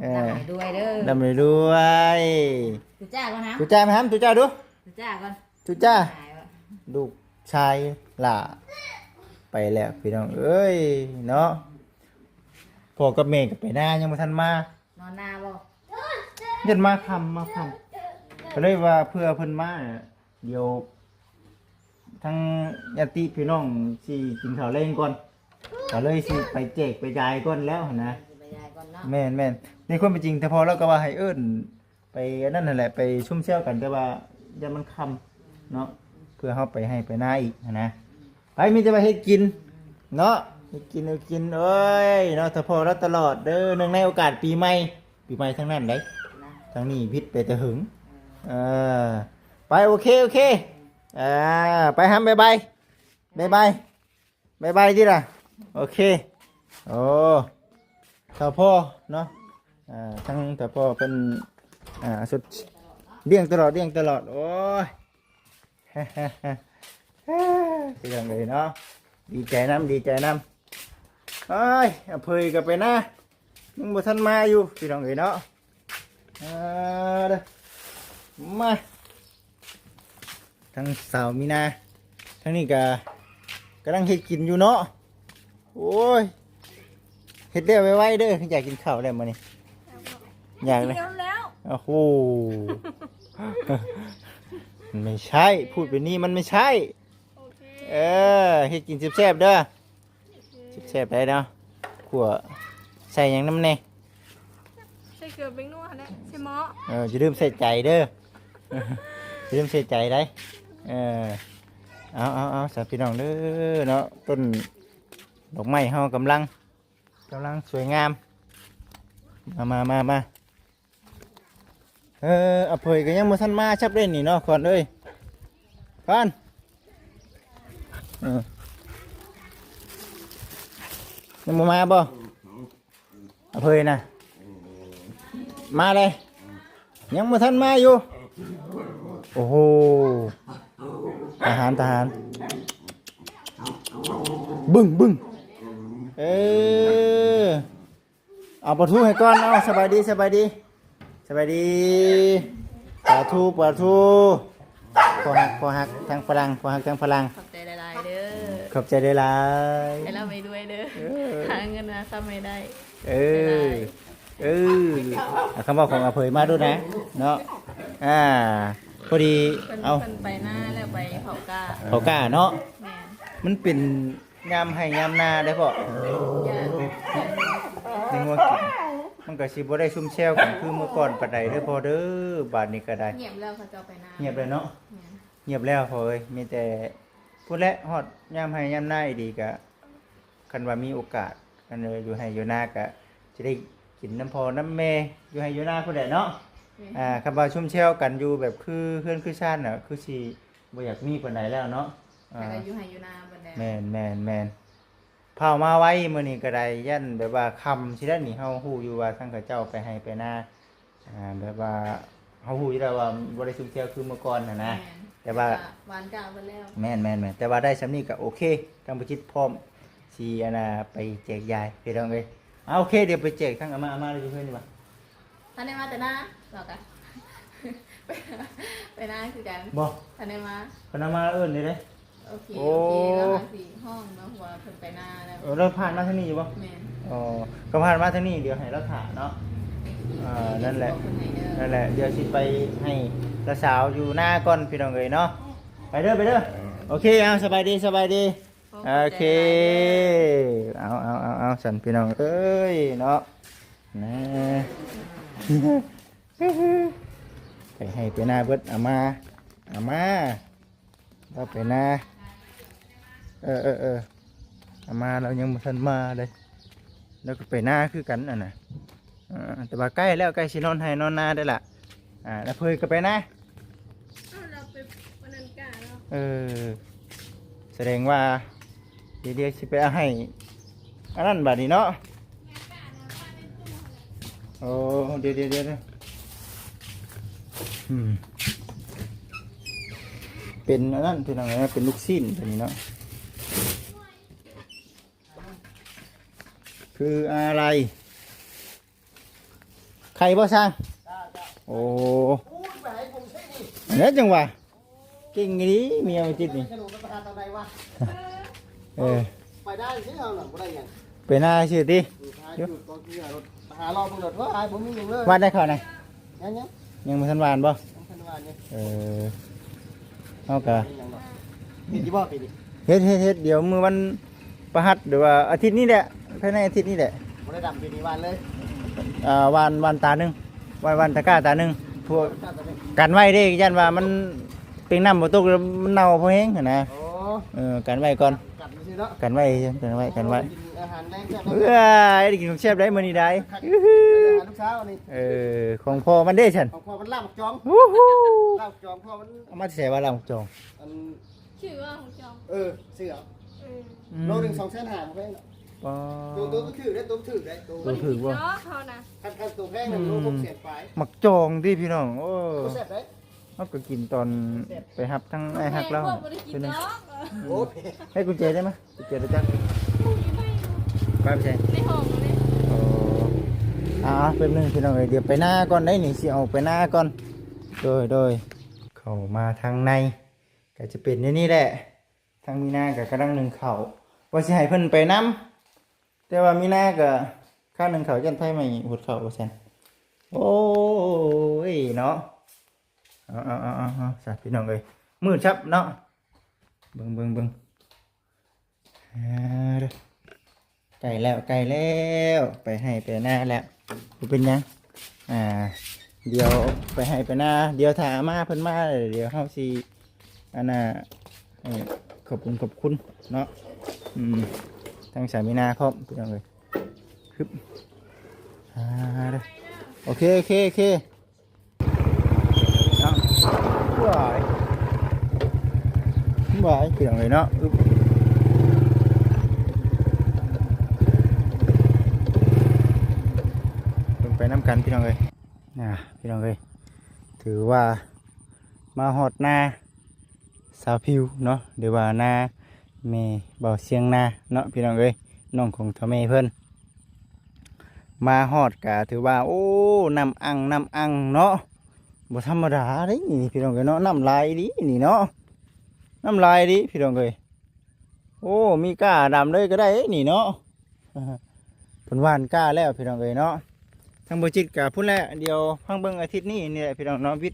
ເອີ ລ່ຳລວຍເດີ ລ່ຳລວຍ ຕູຈ້າກ່ອນນະ ຕູຈ້າມາຫາ ຕູຈ້າດູ ຕູຈ້າກ່ອນ ຕູຈ້າ ລູກຊາຍຫຼ້າໄປແລ້ວພີ່ນ້ອງເອີຍເນາະ ພໍ່ກັບແມ່ກໍໄປນາ ຍັງບໍ່ທັນມາ ນອນນາບໍ່? ຍັງມາຄ່ຳ ມາຄ່ຳ ກໍເລີຍວ່າເພື່ອເພິ່ນມາ ດຽວທາງຍາດຕິພີ່ນ້ອງຊິກິນເຂົ້າແລງກ່ອນ ກໍເລີຍຊິໄປແຈກໄປຢາຍກ່ອນແລ້ວຫັ້ນນະ ໄປຢາຍກ່ອນເນາະ ແມ່ນໆ ໃນຄວາມເປັນຈິງ ແຕ່ພໍ່ລາວກໍວ່າໃຫ້ເອີ້ນໄປອັນນັ້ນຫັ້ນແຫຼະ ໄປຊຸມແຊວກັນ ແຕ່ວ່າຢ້ານມັນຄ່ຳເນາະ ເພື່ອເຮົາໄປໄຮ່ໄປນາອີກຫັ້ນນະ ໄປ ມີແຕ່ວ່າເຮັດກິນເນາະ ເຮັດກິນ ເຮັດກິນ ໂອ້ຍເນາະ ຖ້າພໍ່ລາວຕະຫຼອດເດີ ເນື່ອງໃນໂອກາດປີໃໝ່ ປີໃໝ່ທັງນັ້ນເດ້ ທາງນີ້ວິດໄປແຕ່ຫຶງ ເອີ ໄປ ໂອເຄ ໂອເຄ ອ່າ ໄປຫຳ ບາຍບາຍ ບາຍບາຍ ບາຍບາຍຕິລະ ໂອເຄ ໂອ້ ຖ້າພໍ່ເນາະ ອ່າ ທາງຖ້າພໍ່ເພິ່ນ ອ່າ ສຸດ ລ້ຽງຕະຫຼອດ ລ້ຽງຕະຫຼອດ ໂອ້ຍ ພີ່ນ້ອງເອີຍເນາະ ດີໃຈນຳ ດີໃຈນຳ ໂອ້ຍ ອາເຜີຍກໍໄປນາ ຍັງບໍ່ທັນມາຢູ່ ພີ່ນ້ອງເອີຍເນາະ ອ່າ ເດີ ມາ ທາງສາວມີນາ ທາງນີ້ກໍກຳລັງເຮັດກິນຢູ່ເນາະ ໂອ້ຍ ເຮັດແລ້ວໄວໆເດີ ຢາກກິນເຂົ້າແລ້ວມື້ນີ້ ຢາກເລີຍ ໂອ້ໂຫ มันไม่ใช่ พูดแบบนี้มันไม่ใช่ โอเค เออ เฮ็ดกินแซ่บๆเด้อ แซ่บๆได้เนาะ ขั่วใส่หยังนำแหน่ ใส่เกลือแป้งนัวแหละ ใส่หม้อ เออ อย่าลืมใส่ใจเด้อ อย่าลืมใส่ใจได้ เออ เอาๆๆ สาพี่น้องเด้อเนาะ ต้นดอกไม้เฮากำลัง กำลังสวยงาม มาๆๆ เออ อาเผยก็ยังบ่ทันมาชับเล่นนี่เนาะ ขวัญเอ้ย ขวัญ เออ ยังบ่มาบ่ อาเผยนะ มาเลย ยังบ่ทันมาอยู่ โอ้โห ทหาร ทหาร บึ้ง บึ้ง เออ เอาปลาทูให้ก่อน เอา สบายดี สบายดี สบายดี ปลาทู ปลาทู พ่อฮัก พ่อฮัก ทั้งฝรั่ง พ่อฮัก ทั้งฝรั่ง ขอบใจหลายๆเด้อ ขอบใจหลายๆ ให้ร่ำให้รวยเด้อ เออ หาเงินหาคำให้ได้ เออ หลายๆ เออ เอาคำเว้าของอาเผยมาดูนะ เนาะ อ่า พอดี เพิ่น เอา เพิ่นไปนาแล้วไปเผากล้า เผากล้าเนาะ แม่น มันเป็น ยามไฮ่ยามนาเด้อพ่อ ในงัวกิน มันก็สิบ่ได้ซุ่มแซวกันคือเมื่อก่อนปานใดเด้อพ่อเด้อ บาดนี้ก็ได้ เงียบแล้ว เขาเจ้าไปนา เงียบแล้วเนาะ แม่น เงียบแล้วพ่อเอ้ย มีแต่พุ้นแหละ ฮอดยามไฮ่ยามนาอีหลีก็ คันว่ามีโอกาส คันว่าอยู่ไฮ่อยู่นาก็สิได้กินนำพ่อนำแม่ อยู่ไฮ่อยู่นาพุ้นแหละเนาะ แม่น อ่า คันว่าซุ่มแซวกันอยู่แบบคือเฮือนคือซานน่ะ คือสิ ບໍ່ຢາກມີປານໃດແລ້ວເນາະ. ເອີ ໃຜກໍຢູ່ໄຮ່ຢູ່ນາເບິດແລ້ວ. ແມ່ນໆໆ ພາວມາໄວມື້ນີ້ກໍໄດ້ ຢ້ານແບບວ່າຄ່ຳຊິໄດ້ນີ້. ເຮົາຮູ້ຢູ່ວ່າທາງເຂົາເຈົ້າໄປໄຮ່ໄປນາ ອ່າ ແບບວ່າເຮົາຮູ້ຢູ່ແລ້ວວ່າບໍ່ໄດ້ຊຸ່ມເຊຍຄືເມື່ອກ່ອນຫັ້ນນະ. ແມ່ນ ແຕ່ວ່າ ແຕ່ວ່າຫວ່ານກ້າເບິດແລ້ວ. ແມ່ນໆໆ ແຕ່ວ່າໄດ້ສ່ຳນີ້ກໍໂອເຄ. ທາງບໍ່ຈິດພ້ອມຊິອັນນ່າໄປແຈກຢາຍ ພີ່ນ້ອງເອີຍ. ເອົາ ໂອເຄ ດຽວໄປແຈກທາງອາມ່າ. ອາມ່າໄດ້ຢູ່ເຮືອນຢູ່ບໍ່? ທັນໄດ້ມາແຕ່ນາ ເຮົາກະ ໄປນາຄືກັນ. ບໍ່ທັນໄດ້ມາ. ເພິ່ນເອົາມາເອີ້ນເດ້. ໂອເຄ ໂອເຄ ລາວຫາຊິຮ້ອງເນາະ ເພາະວ່າເພິ່ນໄປນາແລ້ວ. ເອີ ລາວຜ່ານມາທາງນີ້ຢູ່ບໍ່? ແມ່ນ. ອໍ ກໍຜ່ານມາທາງນີ້ ດຽວໃຫ້ລາວຖ້າເນາະ. ເອີ ນັ້ນແຫຼະ ນັ້ນແຫຼະ ດຽວຊິໄປໃຫ້ລາວສາວຢູ່ນາກ່ອນ ພີ່ນ້ອງເອີຍເນາະ. ໄປເດີ ໄປເດີ. ໂອເຄ ເອົາ ສະບາຍດີ ສະບາຍດີ. ໂອເຄ ເອົາ ເອົາ ເອົາ ເອົາ ຊັ້ນ ພີ່ນ້ອງເອີຍເນາະ. ນະ ໄປໄຮ່ໄປນາເບິດ ອາມ່າ ອາມ່າ ລາວໄປນາ. ເອີ ເອີ ເອີ ອາມ່າລາວຍັງບໍ່ທັນມາເດ້. ລາວກໍໄປນາຄືກັນຫັ້ນນະ. ເອີ ແຕ່ວ່າໃກ້ແລ້ວ ໃກ້ຊິນອນໄຮ່ນອນນາໄດ້ລະ. ອ່າ ລະເພີຍກໍໄປນາ. ເອົາ ລາວໄປປານນັ້ນກະເນາະ. ເອີ ສະແດງວ່າ ດຽວ ດຽວຊິໄປເອົາໃຫ້ອັນນັ້ນບາດນີ້ເນາະ. ໂອ້ ດຽວ ດຽວ ດຽວ ອືມ ເປັນອັນນັ້ນ ພີ່ນ້ອງເອີຍ ເປັນລູກຊີ້ນຕົວນີ້ເນາະ. ຄືອາໄລ ໄຂ່ບໍ່ຊ່າງ? ໂອ້ ແລ້ວຈັ່ງວ່າ ເກັ່ງອີ່ຫຼີ ເມຍມັນຕິດນີ້. ເອີ ໄປນາຊື່ເຮົານະ ບໍ່ໄດ້ຫຍັງ ໄປນາຊື່ຕິ. ຫາຈຸດກອງເກືອລົດ ຫາເລາະເບິ່ງລົດ ໂອ້ຍ ບໍ່ມີຫຍັງເລີຍ. ຫວ່ານໄດ້ເຂົ້ານະ? ຍັງ ຍັງ ຍັງບໍ່ທັນຫວ່ານບໍ່? ຍັງບໍ່ທັນຫວ່ານຢູ່. ເອີ ເຮົາກະ ເຮັດຢູ່ບໍ່ປີນີ້? ເຮັດ ເຮັດ ເຮັດ ດຽວມື້ວັນພະຫັດ ຫຼືວ່າອາທິດນີ້ແຫຼະ ພາຍໃນອາທິດນີ້ແຫຼະ. ບໍ່ໄດ້ດຳປີນີ້ ຫວ່ານເລີຍ. ອ່າ ຫວ່ານ ຫວ່ານຕາໜຶ່ງ ຫວ່ານ ຫວ່ານຕະກ້າຕາໜຶ່ງ ເພື່ອ ຕາໜຶ່ງ ກັນໄວ້ເດ້ ຢ້ານວ່າມັນ ເປັນນ້ຳບໍ່ຕົກ ແລ້ວມັນເນົ່າພໍແຮງຫັ້ນນະ. ໂອ້ ເອີ ກັນໄວ້ກ່ອນ ກັນໄວ້ຊື່ເນາະ ກັນໄວ້ ກັນໄວ້ ກັນໄວ້. ໂອ້ ກິນອາຫານແລງແຊບ ເອີຍ ໄດ້ກິນຂອງແຊບໄດ໋ມື້ນີ້ໄດ໋. ເອີ ອາຫານເຊົ້ານີ້ ເອີ ຂອງພໍ່ມັນເດ້ຊັ້ນ ຂອງພໍ່ມັນລາບໝາກຈອງ. ໂອ້ໂຫ ລາບໝາກຈອງ ພໍ່ມັນ ເອົາມາແຕ່ໃສວ່າລາບໝາກຈອງ? ອັນ ຊື່ວ່າຂອງເຈົ້າ. ເອີ ຊື້ເອົາ. ເອີ ອືມ ໂລໜຶ່ງສອງແສນຫ້າ ບໍ່ແພງດອກ. ປ້າ ໂຕ ໂຕຖືກເດ້ ໂຕຖືກເດ້ ໂຕ ໂຕຖືກບໍ່? ເຂົານະ ຄັນ ຄັນໂຕແພງນະ ອືມ ໂລຫົກແສນປາຍ. ໝາກຈອງຕິພີ່ນ້ອງ. ໂອ້ ບໍ່ແຊບເດ້. ເຮົາກໍກິນຕອນ ແຊບ ໄປຮັບທາງອ້າຍຮັກລາວ ບໍ່ແພງ ບໍ່ໄດ້ກິນດອກ. ໂອ້ ໃຫ້ກຸນແຈໄດ້ມະ? ເຈັບໄປຈັກ ໄປໃສ? ໃນຫ້ອງເດ້. ອໍ ອ່າ ແປັບໜຶ່ງພີ່ນ້ອງເອີຍ ດຽວໄປນາກ່ອນໄດ໋ນີ້ ຊິອອກໄປນາກ່ອນ. ໂດຍ ໂດຍ ເຂົ້າມາທາງໃນກໍຈະເປັນແນວນີ້ແຫຼະ. ທາງມີນາກໍກຳລັງໜຶ້ງເຂົ້າ ວ່າຊິໃຫ້ເພິ່ນໄປນຳ ແຕ່ວ່າມີນາກໍຄາໜຶ້ງເຂົ້າ ຢ້ານໄຟໄໝ້ຫົດເຂົ້າວ່າຊັ້ນ. ໂອ້ຍເນາະ. ເອົາ ເອົາ ເອົາ ເອົາ ເອົາ ສາ ພີ່ນ້ອງເອີຍ ມືດຄັບເນາະ. ເບິ່ງ ເບິ່ງ ເບິ່ງ ອ່າ ໃກ້ແລ້ວ ໃກ້ແລ້ວ ໄປໄຮ່ໄປນາແລ້ວ ບໍ່ເປັນຫຍັງ. ອ່າ ດຽວໄປໄຮ່ໄປນາ ດຽວຖ້າອາມ່າເພິ່ນມາ ດຽວເຮົາຊິ ອັນນ່າ ເອີ ຂອບຄຸນ ຂອບຄຸນເນາະ. ອືມ ທັງສາມີນາພ້ອມ ພີ່ນ້ອງເອີຍ. ຮຶບ ອ່າ ໂອເຄ ໂອເຄ ໂອເຄ. ເນາະ ວ້າຍ ວ້າຍ ພີ່ນ້ອງເອີຍເນາະ. ອຶບ ເບິ່ງໄປນຳກັນ ພີ່ນ້ອງເອີຍ. ອ່າ ພີ່ນ້ອງເອີຍ ຖືວ່າມາຮອດນາສາວຜິວເນາະ ຫຼືວ່ານາແມ່ບ່າວຊຽງນາເນາະ ພີ່ນ້ອງເອີຍ ນ້ອງຂອງເຖົ້າແມ່ເພິ່ນ. ມາຮອດກະຖືວ່າ ໂອ້ ນ້ຳອັ່ງ ນ້ຳອັ່ງເນາະ ບໍ່ທຳມະດາເດ້ນີ້ພີ່ນ້ອງເອີຍເນາະ. ນ້ຳຫຼາຍອີ່ຫຼີນີ້ເນາະ ນ້ຳຫຼາຍອີ່ຫຼີພີ່ນ້ອງເອີຍ. ໂອ້ ມີກ້າດຳເລີຍກໍໄດ້ນີ້ເນາະ. ເພິ່ນຫວ່ານກ້າແລ້ວພີ່ນ້ອງເອີຍເນາະ. ທາງບໍ່ຈິດກະພຸ້ນແຫຼະ ດຽວຟັງເບິ່ງອາທິດນີ້ນີ້ແຫຼະພີ່ນ້ອງເນາະ ວິດ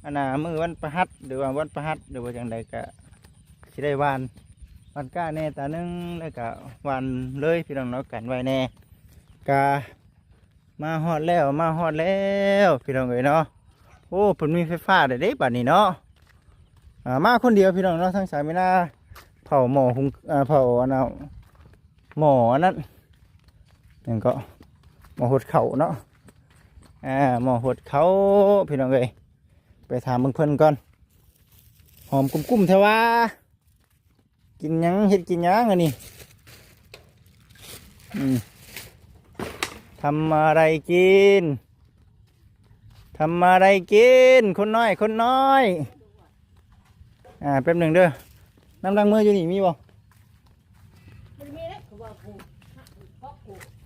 ອັນນ່າ ມື້ວັນພະຫັດ ຫຼືວ່າວັນພະຫັດ ຫຼືວ່າຈັ່ງໃດກະ ຊິໄດ້ຫວ່ານ ຫວ່ານກ້າແດ່ຕາໜຶ່ງ ແລ້ວກະຫວ່ານເລີຍພີ່ນ້ອງເນາະ ກັນໄວ້ແດ່. ກະມາຮອດແລ້ວ ມາຮອດແລ້ວພີ່ນ້ອງເອີຍເນາະ. ໂອ້ ເພິ່ນມີໄຟຟ້າແລ້ວເດ້ບາດນີ້ເນາະ. ອ່າ ມາຄົນດຽວພີ່ນ້ອງເນາະ ທາງສາມີນາເຜົາໝໍ້ຫຸງ ເອີ ເຜົາອັນນ່າ ໝໍ້ອັນນັ້ນ ຫຍັງເກາະ ໝໍ້ຫົດເຂົ້າເນາະ. ອ່າ ໝໍ້ຫົດເຂົ້າພີ່ນ້ອງເອີຍ ໄປຖາມເບິ່ງເພິ່ນກ່ອນ. ຫອມກຸ້ມໆແທ້ຫວາ. ກິນຫຍັງ ເຮັດກິນຫຍັງອັນນີ້? ອືມ ທຳອະໄລກິນ ທຳອະໄລກິນ ຄົນນ້ອຍ ຄົນນ້ອຍ. ອ່າ ແປັບໜຶ່ງເດີ ນ້ຳລ້າງມືຢູ່ນີ້ມີບໍ່?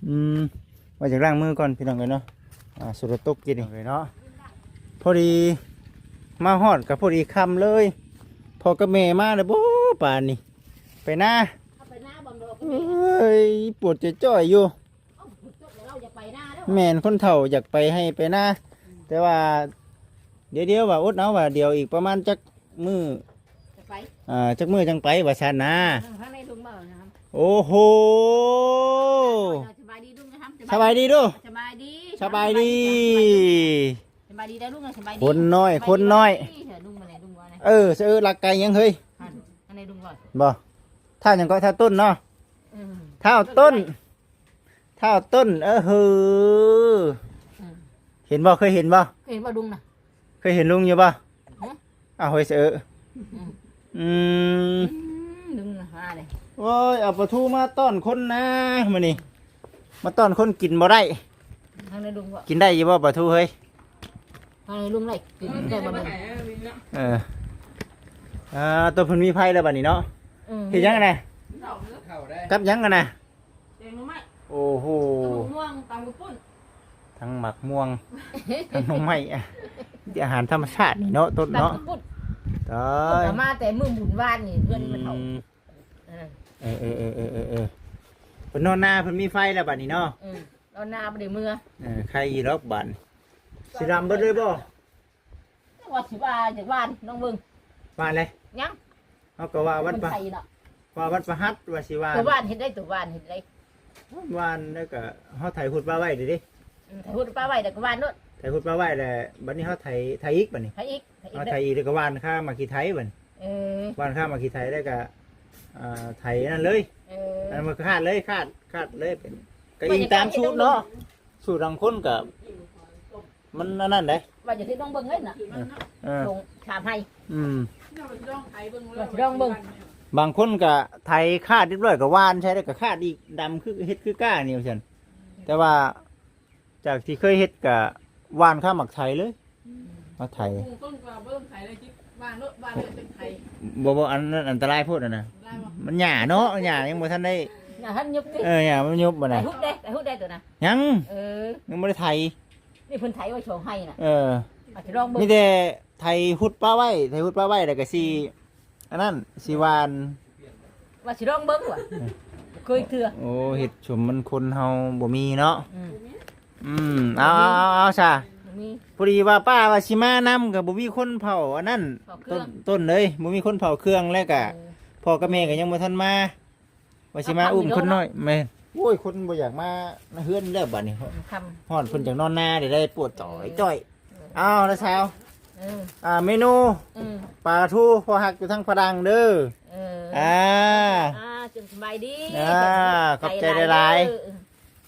ອືມ ວ່າຈະລ້າງມືກ່ອນພີ່ນ້ອງເອີຍເນາະ. ອ່າ ສົດຕົກກິນນີ້ເນາະ ພໍດີມາຮອດກໍພໍດີຄ່ຳເລີຍ. ພໍ່ກັບແມ່ມາແລ້ວບໍ່ປານນີ້ ໄປນາ. ເອີຍ ປວດຈ່ອຍໆຢູ່. ແມ່ນ ຄົນເຖົ້າຢາກໄປໄຮ່ໄປນາ ແຕ່ວ່າດຽວໆວ່າອົດເອົາ ວ່າດຽວອີກປະມານຈັກມື້ ຈະໄປ ອ່າ ຈັກມື້ຈັ່ງໄປວ່າຊັ້ນນະ. ເອີ ທາງໃນລຸງເວົ້ານະ. ໂອ້ໂຫ ສະບາຍດີລຸງນະ. ສະບາຍດີດູ ສະບາຍດີ ສະບາຍດີ ສະບາຍດີເດີລຸງ ສະບາຍດີ. ຄົນນ້ອຍ ຄົນນ້ອຍ ເອີ ເອີ ລັກໄກ່ຫຍັງເຮີ້ຍ? ບໍ່ ທ້າວຫຍັງເກາະ? ທ້າວຕົ້ນເນາະ. ອືມ ທ້າວຕົ້ນ ທ້າວຕົ້ນ ເອີ ເຮີ ອືມ ເຫັນບໍ່? ເຄີຍເຫັນບໍ່? ເຄີຍເຫັນບໍ່ລຸງນະ? ເຄີຍເຫັນລຸງຢູ່ບໍ່? ຮະ? ອ້າວ ເຮີ້ຍ ເອີ ອືມ ອືມ ອືມ ລຸງນະ ມາເລີຍ. ໂອ້ຍ ເອົາປາທູມາຕ້ອນຄົນນະມື້ນີ້ ມາຕ້ອນຄົນກິນບໍ່ໄດ້. ທາງໃນລຸງບໍ່ ກິນໄດ້ຢູ່ບໍ່ປາທູເຮີ້ຍ? ທາງໃນລຸງໄດ້ ກິນໄດ້ບໍ່ລຸງ? ເອີ ອ່າ ຕົວເພິ່ນມີໄຟແລ້ວບັດນີ້ເນາະ. ອືມ ເຮັດຫຍັງຫັ້ນນະ? ກັບຫຍັງຫັ້ນນະ? ແກງໜໍ່ໄມ້. ໂອ້ໂຫ ຕຳບັກມ່ວງ ຕຳກະປຸ້ນ ທັງໝາກມ່ວງ ທັງໜໍ່ໄມ້ ອາ ມີແຕ່ອາຫານທຳມະຊາດນີ້ເນາະ ຕົ້ນເນາະ. ຕຳກະປຸ້ນ ຕາຍ ເອົາມາແຕ່ມື້ບຸນວານນີ້ ເພື່ອນມັນເຖົ້າ. ອືມ ເອີ ເອີ ເພິ່ນນອນນາ ເພິ່ນມີໄຟແລ້ວບັດນີ້ເນາະ. ອືມ ນອນນາບໍ່ໄດ້ເມືອ. ເອີ ໄຄຢູ່ດອກບາດນີ້ ຊິດຳເບິດເລີຍບໍ່? ວ່າຊິວ່າຈະຫວ່ານ ລອງເບິ່ງ. ຫວ່ານເລີຍ? ຍັງ ເຮົາກໍວ່າວັນພະ ມັນໄປເນາະ ວ່າວັນພະຫັດວ່າຊິຫວ່ານ. ຕົວຫວ່ານເຮັດໄດ້ ຕົວຫວ່ານເຮັດໄດ້. ຫວ່ານແລ້ວກໍເຮົາໄຖຫຸດປາໄວ້ເດ້. ອືມ ໄຖຫຸດປາໄວ້ແລ້ວກໍຫວ່ານໂລດ. ໄຖຫຸດປາໄວ້ແລ້ວ ບັດນີ້ເຮົາໄຖ ໄຖອີກບັດນີ້. ໄຖອີກ ໄຖອີກ ເຮົາໄຖອີກແລ້ວກໍຫວ່ານຄາໝາກຂີ້ໄຖບັດນີ້. ເອີ ຫວ່ານຄາໝາກຂີ້ໄຖແລ້ວກໍ ອ່າ ໄຖນັ້ນເລີຍ. ເອີ ອັນນັ້ນມັນກໍຄາດເລີຍ ຄາດ ຄາດເລີຍ. ເປັນ ກໍອີງຕາມສູດເນາະ ສູດບາງຄົນກໍ ມັນອັນນັ້ນເດ້ ວ່າຈະເຮັດລອງເບິ່ງເລີຍນະ. ເອີ ເອີ ລົງສາມໄຮ່. ອືມ ວ່າຊິລອງໄຖເບິ່ງ ວ່າຊິລອງເບິ່ງ. ບາງຄົນກໍໄຖຄາດຮຽບຮ້ອຍກໍຫວ່ານໃສ່ ແລ້ວກໍຄາດອີກ ດຳຄື ເຮັດຄືກ້ານີ້ວ່າຊັ້ນ. ແຕ່ວ່າຈາກທີ່ເຄີຍເຮັດກໍຫວ່ານຄາໝາກໄຖເລີຍ. ອືມ ມາໄຖ ປູກຕົ້ນກໍເບິ່ງໄຖເລີຍ ຈິຫວ່ານໂລດ ຫວ່ານເລີຍຈັ່ງໄຖ. ບໍ່ ບໍ່ ອັນນັ້ນອັນຕະລາຍໂພດຫັ້ນນະ. ມັນຫຍ້າເນາະ ຫຍ້າຍັງບໍ່ທັນໄດ້ ຫຍ້າທັນຍຸບຕິ. ເອີ ຫຍ້າມັນຍຸບບໍ່ນະ. ໄຖຫຸດເດ້ ໄຖຫຸດໄດ້ຕົວນະ. ຍັງ ເອີ ຍັງບໍ່ໄດ້ໄຖ. ນີ້ເພິ່ນໄຖໄວ້ສອງໄຮ່ນະ. ເອີ ອາດຈະລອງເບິ່ງ ມີແຕ່ໄຖຫຸດປາໄວ້ ໄຖຫຸດປາໄວ້ແລ້ວກໍຊິ ອືມ ອັນນັ້ນຊິຫວ່ານ ວ່າຊິລອງເບິ່ງວ່າ ເອີ ເຄີຍເທື່ອ. ໂອ້ ເຮັດສົມມັນຄົນເຮົາບໍ່ມີເນາະ. ອືມ ອືມ ເອົາ ເອົາ ເອົາ ເອົາຊະ ບໍ່ມີ. ພໍດີວ່າປ້າວ່າຊິມານຳ ກໍບໍ່ມີຄົນເຝົ້າອັນນັ້ນ ເຝົ້າເຄື່ອງ ຕົ້ນ ຕົ້ນເລີຍ ບໍ່ມີຄົນເຝົ້າເຄື່ອງ ແລ້ວກໍ ເອີ ພໍ່ກັບແມ່ກໍຍັງບໍ່ທັນມາ. ວ່າຊິມາອຸ້ມຄົນນ້ອຍ. ແມ່ນ ໂອ້ຍ ຄົນບໍ່ຢາກມາໃນເຮືອນແລ້ວບັດນີ້ ຄ່ຳ ຮ້ອນ ເພິ່ນຈັ່ງນອນນາໄດ້ ໄດ້ປວດຈ່ອຍຈ້ອຍ. ເອີ ເອົາລະສາວ ເອີ ອ່າ ເມນູ ເອີ ປາທູພໍ່ຮັກຢູ່ທາງຝຣັ່ງເດີ. ເອີ ອ່າ ອ່າ ຈົນສະບາຍດີ. ອ່າ ຂອບໃຈຫຼາຍໆ. ເອີ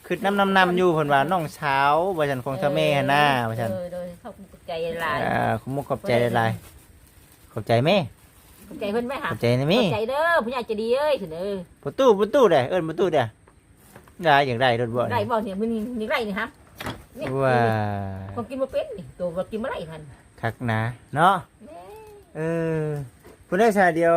ຄຶດນຳ ນຳ ນຳຢູ່ ເພິ່ນວ່ານ້ອງສາວວ່າຊັ້ນ ຂອງ ເອີ ເຖົ້າແມ່ຫັ້ນນາວ່າຊັ້ນ. ເອີ ໂດຍ ຂອບໃຈຫຼາຍ. ອ່າ ຂອບມຸກຂອບໃຈຫຼາຍໆ. ຂອບໃຈແມ່ ຂອບໃຈເພິ່ນໄວ້ຫາ ຂອບໃຈນະແມ່ ຂອບໃຈເດີ ຜູ້ໃຫຍ່ໃຈດີເອີຍ. ປະຕູ ປະຕູເດ້ ເອີ້ນປະຕູເດ້. ໄດ້ ຢາກໄດ້ລົດບໍ່ ໄດ້ບໍ່ນີ້ ມື້ນີ້ຢາກໄດ້ນີ້ຫຳ ນີ້ ວ່າ ຂອງກິນບໍ່ເປັນນີ້ ໂຕບໍ່ກິນບໍ່ໄດ້ຫັ້ນ ຄັກນະເນາະ. ເອີ ຜູ້ໃດສາດຽວ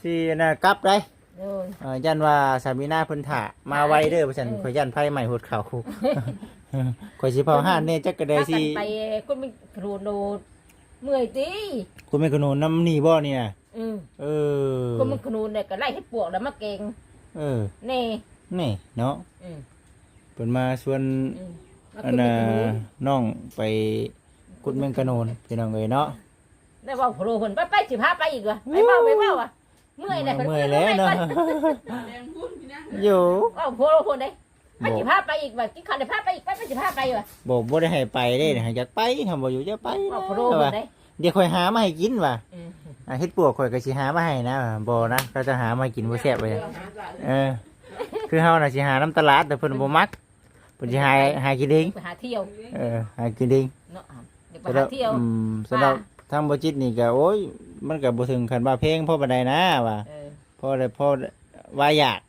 ຊິອັນນະກັບໄດ໋. ໂດຍ ເອີ ຢ້ານວ່າສາມີນາເພິ່ນຖ້າມາໄວເດີວ່າຊັ້ນ. ເອີ ຂ້ອຍຢ້ານໄຟໄໝ້ຫົດເຂົ້າ ຂ້ອຍຊິເຝົ້າຮ້ານແດ່ ຈັກກະໄດຊິ ພາກັນໄປ ຄົນມັນໂດດ ເມື່ອຍຕິ ຄົນແມ່ນຂະໜູນນຳນີ້ບໍ່ນີ້ນະ? ເອີ ເອີ ຄົນແມ່ນຂະໜູນແລ້ວກໍໄລ່ເຫັດປວກແລ້ວມາແກງ. ເອີ ແນ່ ແນ່ເນາະ. ເອີ ເພິ່ນມາຊວນ ເອີ ອັນນ່າ ມາຂຸດແມງຂະໜູນ ນ້ອງໄປຂຸດແມງຂະໜູນ ພີ່ນ້ອງເອີຍເນາະ. ໄດ້ເວົ້າໂພໂລເພິ່ນ ໄປ ໄປ ຊິພາໄປອີກວ່າ ໄປເວົ້າ ໄປເວົ້າວ່າ ເມື່ອຍແລ້ວ ເມື່ອຍແລ້ວເນາະ. ຢູ່ ເວົ້າໂພໂລເພິ່ນເດ້ ໄປ ຊິພາໄປອີກວ່າ ກິນຂ້າວໄດ້ພາໄປອີກ ໄປ ໄປ ຊິພາໄປວ່າ. ບໍ່ ບໍ່ໄດ້ໃຫ້ໄປເດ້ ໃຫ້ຢາກໄປ ຖ້າບໍ່ຢູ່ຢ່າໄປ ເວົ້າໂພໂລເພິ່ນເດ້. ດຽວຂ້ອຍຫາມາໃຫ້ກິນວ່າ ເອີ ອ່າ ເຫັດປວກຂ້ອຍກໍຊິຫາມາໃຫ້ນະ. ບໍ່ນະ ເຂົາຈະຫາມາໃຫ້ກິນບໍ່ແຊບເລີຍ. ເອີ ຄືເຮົານະຊິຫານຳຕະຫຼາດ ແຕ່ເພິ່ນບໍ່ມັກ ເພິ່ນຊິຫາ ຫາກິນເອງ ໄປຫາທ່ຽວ. ເອີ ຫາກິນເອງເນາະ ຢາກໄປຫາທ່ຽວ. ອືມ ສຳລັບ ອ່າ ທາງບໍ່ຈິດນີ້ກໍ ໂອ້ຍ ມັນກໍບໍ່ເຖິງຂັ້ນວ່າແພງພໍປານໃດນະວ່າ ເອີ ພໍໄດ້ ພໍວ່າຢາກ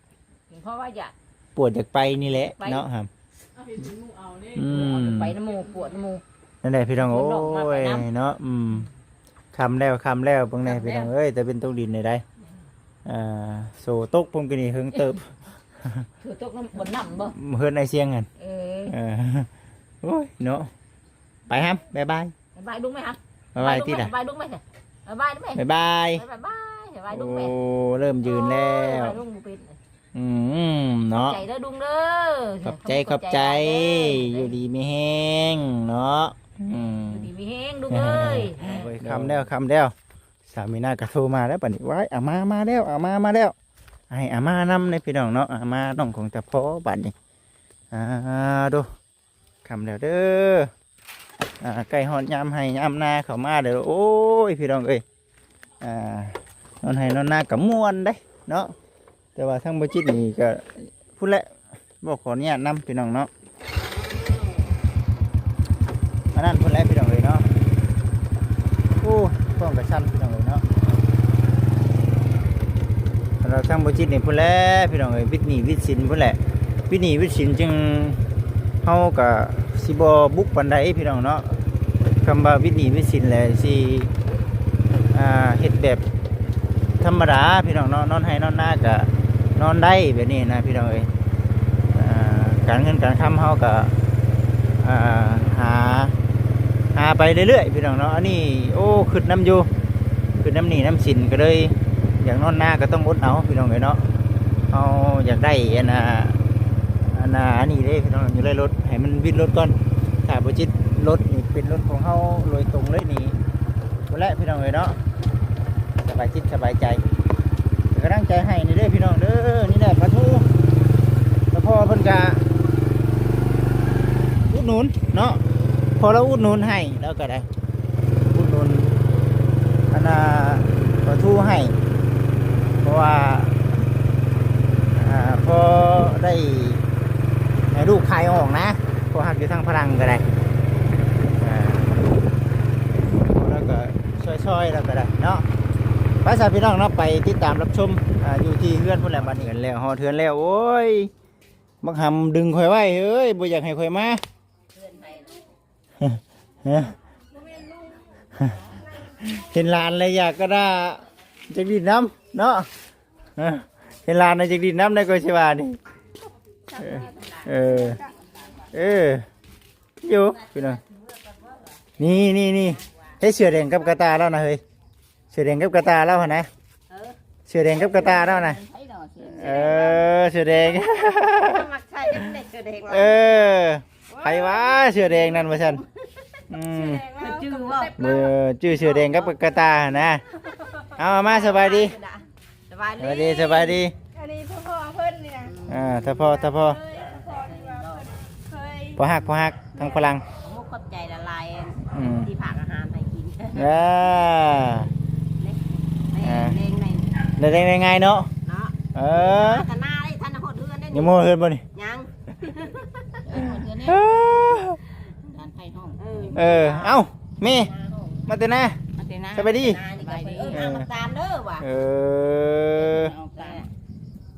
ເພາະວ່າຢາກ ປວດຢາກໄປນີ້ແຫຼະ ຢາກໄປ ເນາະ ຫຳ ເອົາເຮັດເປັນໝູ່ເອົາເດ້ ອືມ ເອີ ເອົາໄປນຳໝູ່ ປວດນຳໝູ່ ນັ້ນແຫຼະພີ່ນ້ອງ ເພິ່ນບອກມາໄປນຳ ໂອ້ຍ ເນາະ ອືມ ຄ່ຳແລ້ວ ຄ່ຳແລ້ວ ເບິ່ງແດ່ພີ່ນ້ອງເອີຍ ແຕ່ເປັນຕົກດິນໄດ້ ອ່າ ໂສຕົກ ເພິ່ນກໍນີ້ເຫິງເຕີບ ໂສຕົກນຳບ່ອນນ້ຳບໍ່ ເຮືອນອ້າຍຊຽງຫັ້ນ ເອີ ເອີ ໂອ້ຍ ເນາະ ໄປຫຳ ບາຍບາຍ ບາຍບາຍລຸງໄໝຫຳ ບາຍບາຍຕິລະ ບາຍບາຍລຸງໄໝ ບາຍບາຍລຸງໄໝ ບາຍບາຍ ບາຍບາຍ ບາຍບາຍລຸງໄໝ ໂອ້ ເລີ່ມຢືນແລ້ວ ບາຍບາຍລຸງບໍ່ເປັນ ອືມ ເນາະ ຂອບໃຈເດີລຸງເດີ ຂອບໃຈ ຂອບໃຈ ຂອບໃຈ ຢູ່ດີມີແຮງເນາະ ອືມ ຢູ່ດີມີແຮງລຸງເອີຍ ໂອ້ຍ ຄ່ຳແລ້ວ ຄ່ຳແລ້ວ ສາວມີນາກໍໂທມາແລ້ວບັດນີ້ ວ້າຍ ອາມ່າມາແລ້ວ ອາມ່າມາແລ້ວ ໃຫ້ອາມ່ານຳເດ້ພີ່ນ້ອງເນາະ ອາມ່ານ້ອງຂອງຕາພໍບັດນີ້ ອ່າ ໂດ ຄ່ຳແລ້ວເດີ ອ່າ ໃກ້ຮອດຍາມໄຮ່ຍາມນາເຂົ້າມາແລ້ວ ໂອ້ຍ ພີ່ນ້ອງເອີຍ ອ່າ ນອນໄຮ່ນອນນາກໍມ່ວນເດ້ເນາະ ແຕ່ວ່າທາງບໍ່ຈິດນີ້ກໍພຸ້ນແຫຼະ ບໍ່ຂໍອະນຸຍາດນຳພີ່ນ້ອງເນາະ ອັນນັ້ນພຸ້ນແຫຼະພີ່ນ້ອງເອີຍເນາະ ໂອ້ ກ້ອງກໍສັ່ນພີ່ນ້ອງເອີຍເນາະ ສຳລັບທາງບໍ່ຈິດນີ້ພຸ້ນແຫຼະພີ່ນ້ອງເອີຍ ວິດໜີ້ວິດສິນພຸ້ນແຫຼະ ວິດໜີ້ວິດສິນຈຶ່ງ ເຮົາກໍຊິບໍ່ບຸກປານໃດພີ່ນ້ອງເນາະ ຄຳວ່າວິດໜີ້ວິດສິນແຫຼະຊິ ອ່າ ເຮັດແບບທຳມະດາພີ່ນ້ອງເນາະ ນອນໄຮ່ນອນນາກໍນອນໄດ້ແບບນີ້ນະພີ່ນ້ອງເອີຍ ອ່າ ການເງິນການຄຳເຮົາກໍ ອ່າ ຫາ ຫາໄປເລື້ອຍໆ ພີ່ນ້ອງເນາະ ອັນນີ້ ໂອ້ ຄຶດນຳຢູ່ ຄຶດນຳໜີ້ນຳສິນ ກໍເລີຍຢາກນອນນາກໍຕ້ອງອົດເອົາພີ່ນ້ອງເອີຍເນາະ ເຮົາຢາກໄດ້ອັນນ່າ ອັນນ່າ ອັນນີ້ເດ້ພີ່ນ້ອງ ຢາກໄດ້ລົດ ໃຫ້ມັນວິດລົດກ່ອນ ຖ້າບໍ່ຈິດລົດນີ້ເປັນລົດຂອງເຮົາໂດຍຕົງເລີຍນີ້ ພຸ້ນແຫຼະພີ່ນ້ອງເອີຍເນາະ ສະບາຍຈິດສະບາຍໃຈ ເປັນກຳລັງໃຈໃຫ້ນີ້ເດີພີ່ນ້ອງເດີ ນີ້ແຫຼະປາທູ ສະເພາະເພິ່ນກະອຸດໜູນເນາະ ພໍລາວອຸດໜູນໃຫ້ລາວກໍໄດ້ ອຸດໜູນອັນນ່າປາທູໃຫ້ ເພາະວ່າ ອ່າ ພໍໄດ້ໃຫ້ລູກຂາຍອອກນະ ພໍຮັກຢູ່ທາງຝຣັ່ງກໍໄດ້ ອ່າ ແລ້ວກໍຊ່ອຍໆ ແລ້ວກໍໄດ້ເນາະ ໄປຊະພີ່ນ້ອງເນາະ ໄປຕິດຕາມຮັບຊົມ ອ່າ ຢູ່ທີ່ເຮືອນພຸ້ນແຫຼະບັດນີ້ ເຮືອນແລ້ວ ຮອດເຮືອນແລ້ວ ໂອ້ຍ ບັກຫຳດຶງຂ້ອຍໄວ້ເອີຍ ບໍ່ຢາກໃຫ້ຂ້ອຍມາ ເຫັນຫຼານແລ້ວຢາກກະດາ ຢາກຫຼິ້ນນຳເນາະ ເອີ ເຫັນຫຼານແລ້ວຢາກຫຼິ້ນນຳໄດ້ ຂ້ອຍຊິວ່ານີ້ ເອີ ເອີ ຢູ່ພີ່ນ້ອງ ນີ້ໆໆ ເຮັດເສືອແດງກັບກະຕ່າແລ້ວນະເຮີ້ຍ ເສືອແດງກັບກະຕ່າລາວຫັ້ນນະ ເອີ ເສືອແດງກັບກະຕ່າລາວນະ ໃຜເນາະເສືອ ເອີ ເສືອແດງ ມັກໃສ່ເດ້ເສືອແດງລາວ ເອີ ໃຜວະເສືອແດງນັ້ນວ່າຊັ້ນ ອືມ ເພິ່ນຈື່ບໍ່ ເອີ ຈື່ເສືອແດງກັບກະຕ່າຫັ້ນນະ ເອົາ ມາ ສະບາຍດີ ສະບາຍດີ ສະບາຍດີ ສະບາຍດີ ອັນນີ້ພໍ່ເພິ່ນນີ້ນະ ອ່າ ຖ້າພໍ່ ຖ້າພໍ່ ເອີຍ ພໍ່ທີ່ວ່າເພິ່ນ ເຄີຍ ພໍ່ຮັກ ພໍ່ຮັກ ທາງຝຣັ່ງ ຂອບໃຈຫຼາຍໆ ອືມ ທີ່ຝາກອາຫານໃຫ້ກິນ ເອີ ເອີ ແລງໄດ້ ໄດ້ແລງໄດ້ງ່າຍເນາະ ເນາະ ເອີ ມາແຕ່ນາໄດ້ ທັນຮອດເຮືອນໄດ້ ຍັງບໍ່ຮອດເຮືອນບໍ່ນີ້ ຍັງ ເອີ ຮອດເຮືອນແລ້ວ ເອີ ທ່ານໄຜຫ້ອງ ເອີ ເອີ ເອົ້າ ແມ່ ມາແຕ່ນາ ມາແຕ່ນາ ສະບາຍດີ ສະບາຍດີ ເອີ ເອີ ມາຕາມເດີວ່າ ເອີ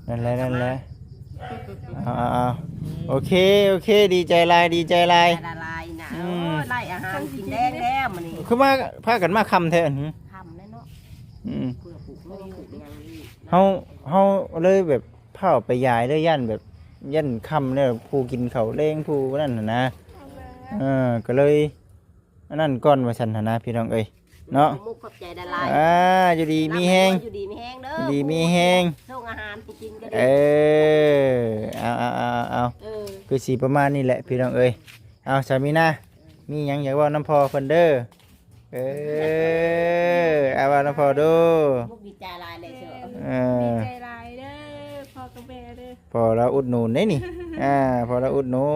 ເອີ ນັ້ນແຫຼະ ນັ້ນແຫຼະ ເອົາ ເອົາ ເອົາ ໂອເຄ ໂອເຄ ດີໃຈຫຼາຍ ດີໃຈຫຼາຍ ຫຼາຍນະ ອືມ ໂອ້ຍ ໄລ່ອາຫານກິນແດງແລ້ວມື້ນີ້ ຄືມາ ພາກັນມາຄ່ຳແທ້ ຄ່ຳແລ້ວເນາະ ອືມ ເພື່ອປູກເຮືອນປູກຫຍັງນີ້ ເຮົາ ເຮົາເລີຍແບບ ພ້າວໄປຢາຍເລີຍ ຢ້ານແບບ ຢ້ານຄ່ຳແລ້ວ ຜູ້ກິນເຂົ້າແລງ ຜູ້ນັ້ນຫັ້ນນະ ເອີ ກໍເລີຍ ອັນນັ້ນກ່ອນວ່າຊັ້ນຫັ້ນນະ ພີ່ນ້ອງເອີຍ ເນາະ ຂອບໃຈຫຼາຍໆ ອ່າ ຢູ່ດີມີແຮງ ຢູ່ດີມີແຮງເດີ ຢູ່ດີມີແຮງ ສົ່ງອາຫານໃຫ້ກິນກໍດີ ເອີ ເອົາ ເອົາ ເອົາ ເອົາ ເອີ ຄືຊິປະມານນີ້ແຫຼະ ພີ່ນ້ອງເອີຍ ເອົາ ສາມີນາ ມີຫຍັງຢາກເວົ້ານຳພໍ່ເພິ່ນເດີ ເອີ ເອົາ ເວົ້ານຳພໍ່ດູ ມຸກດີໃຈຫຼາຍເລີຍເຊີ ເອີ ດີໃຈຫຼາຍເດີ ພໍ່ກັບແມ່ເດີ ພໍ່ລາວອຸດໜູນເດ້ນີ້ ອ່າ ພໍ່ລາວອຸດໜູ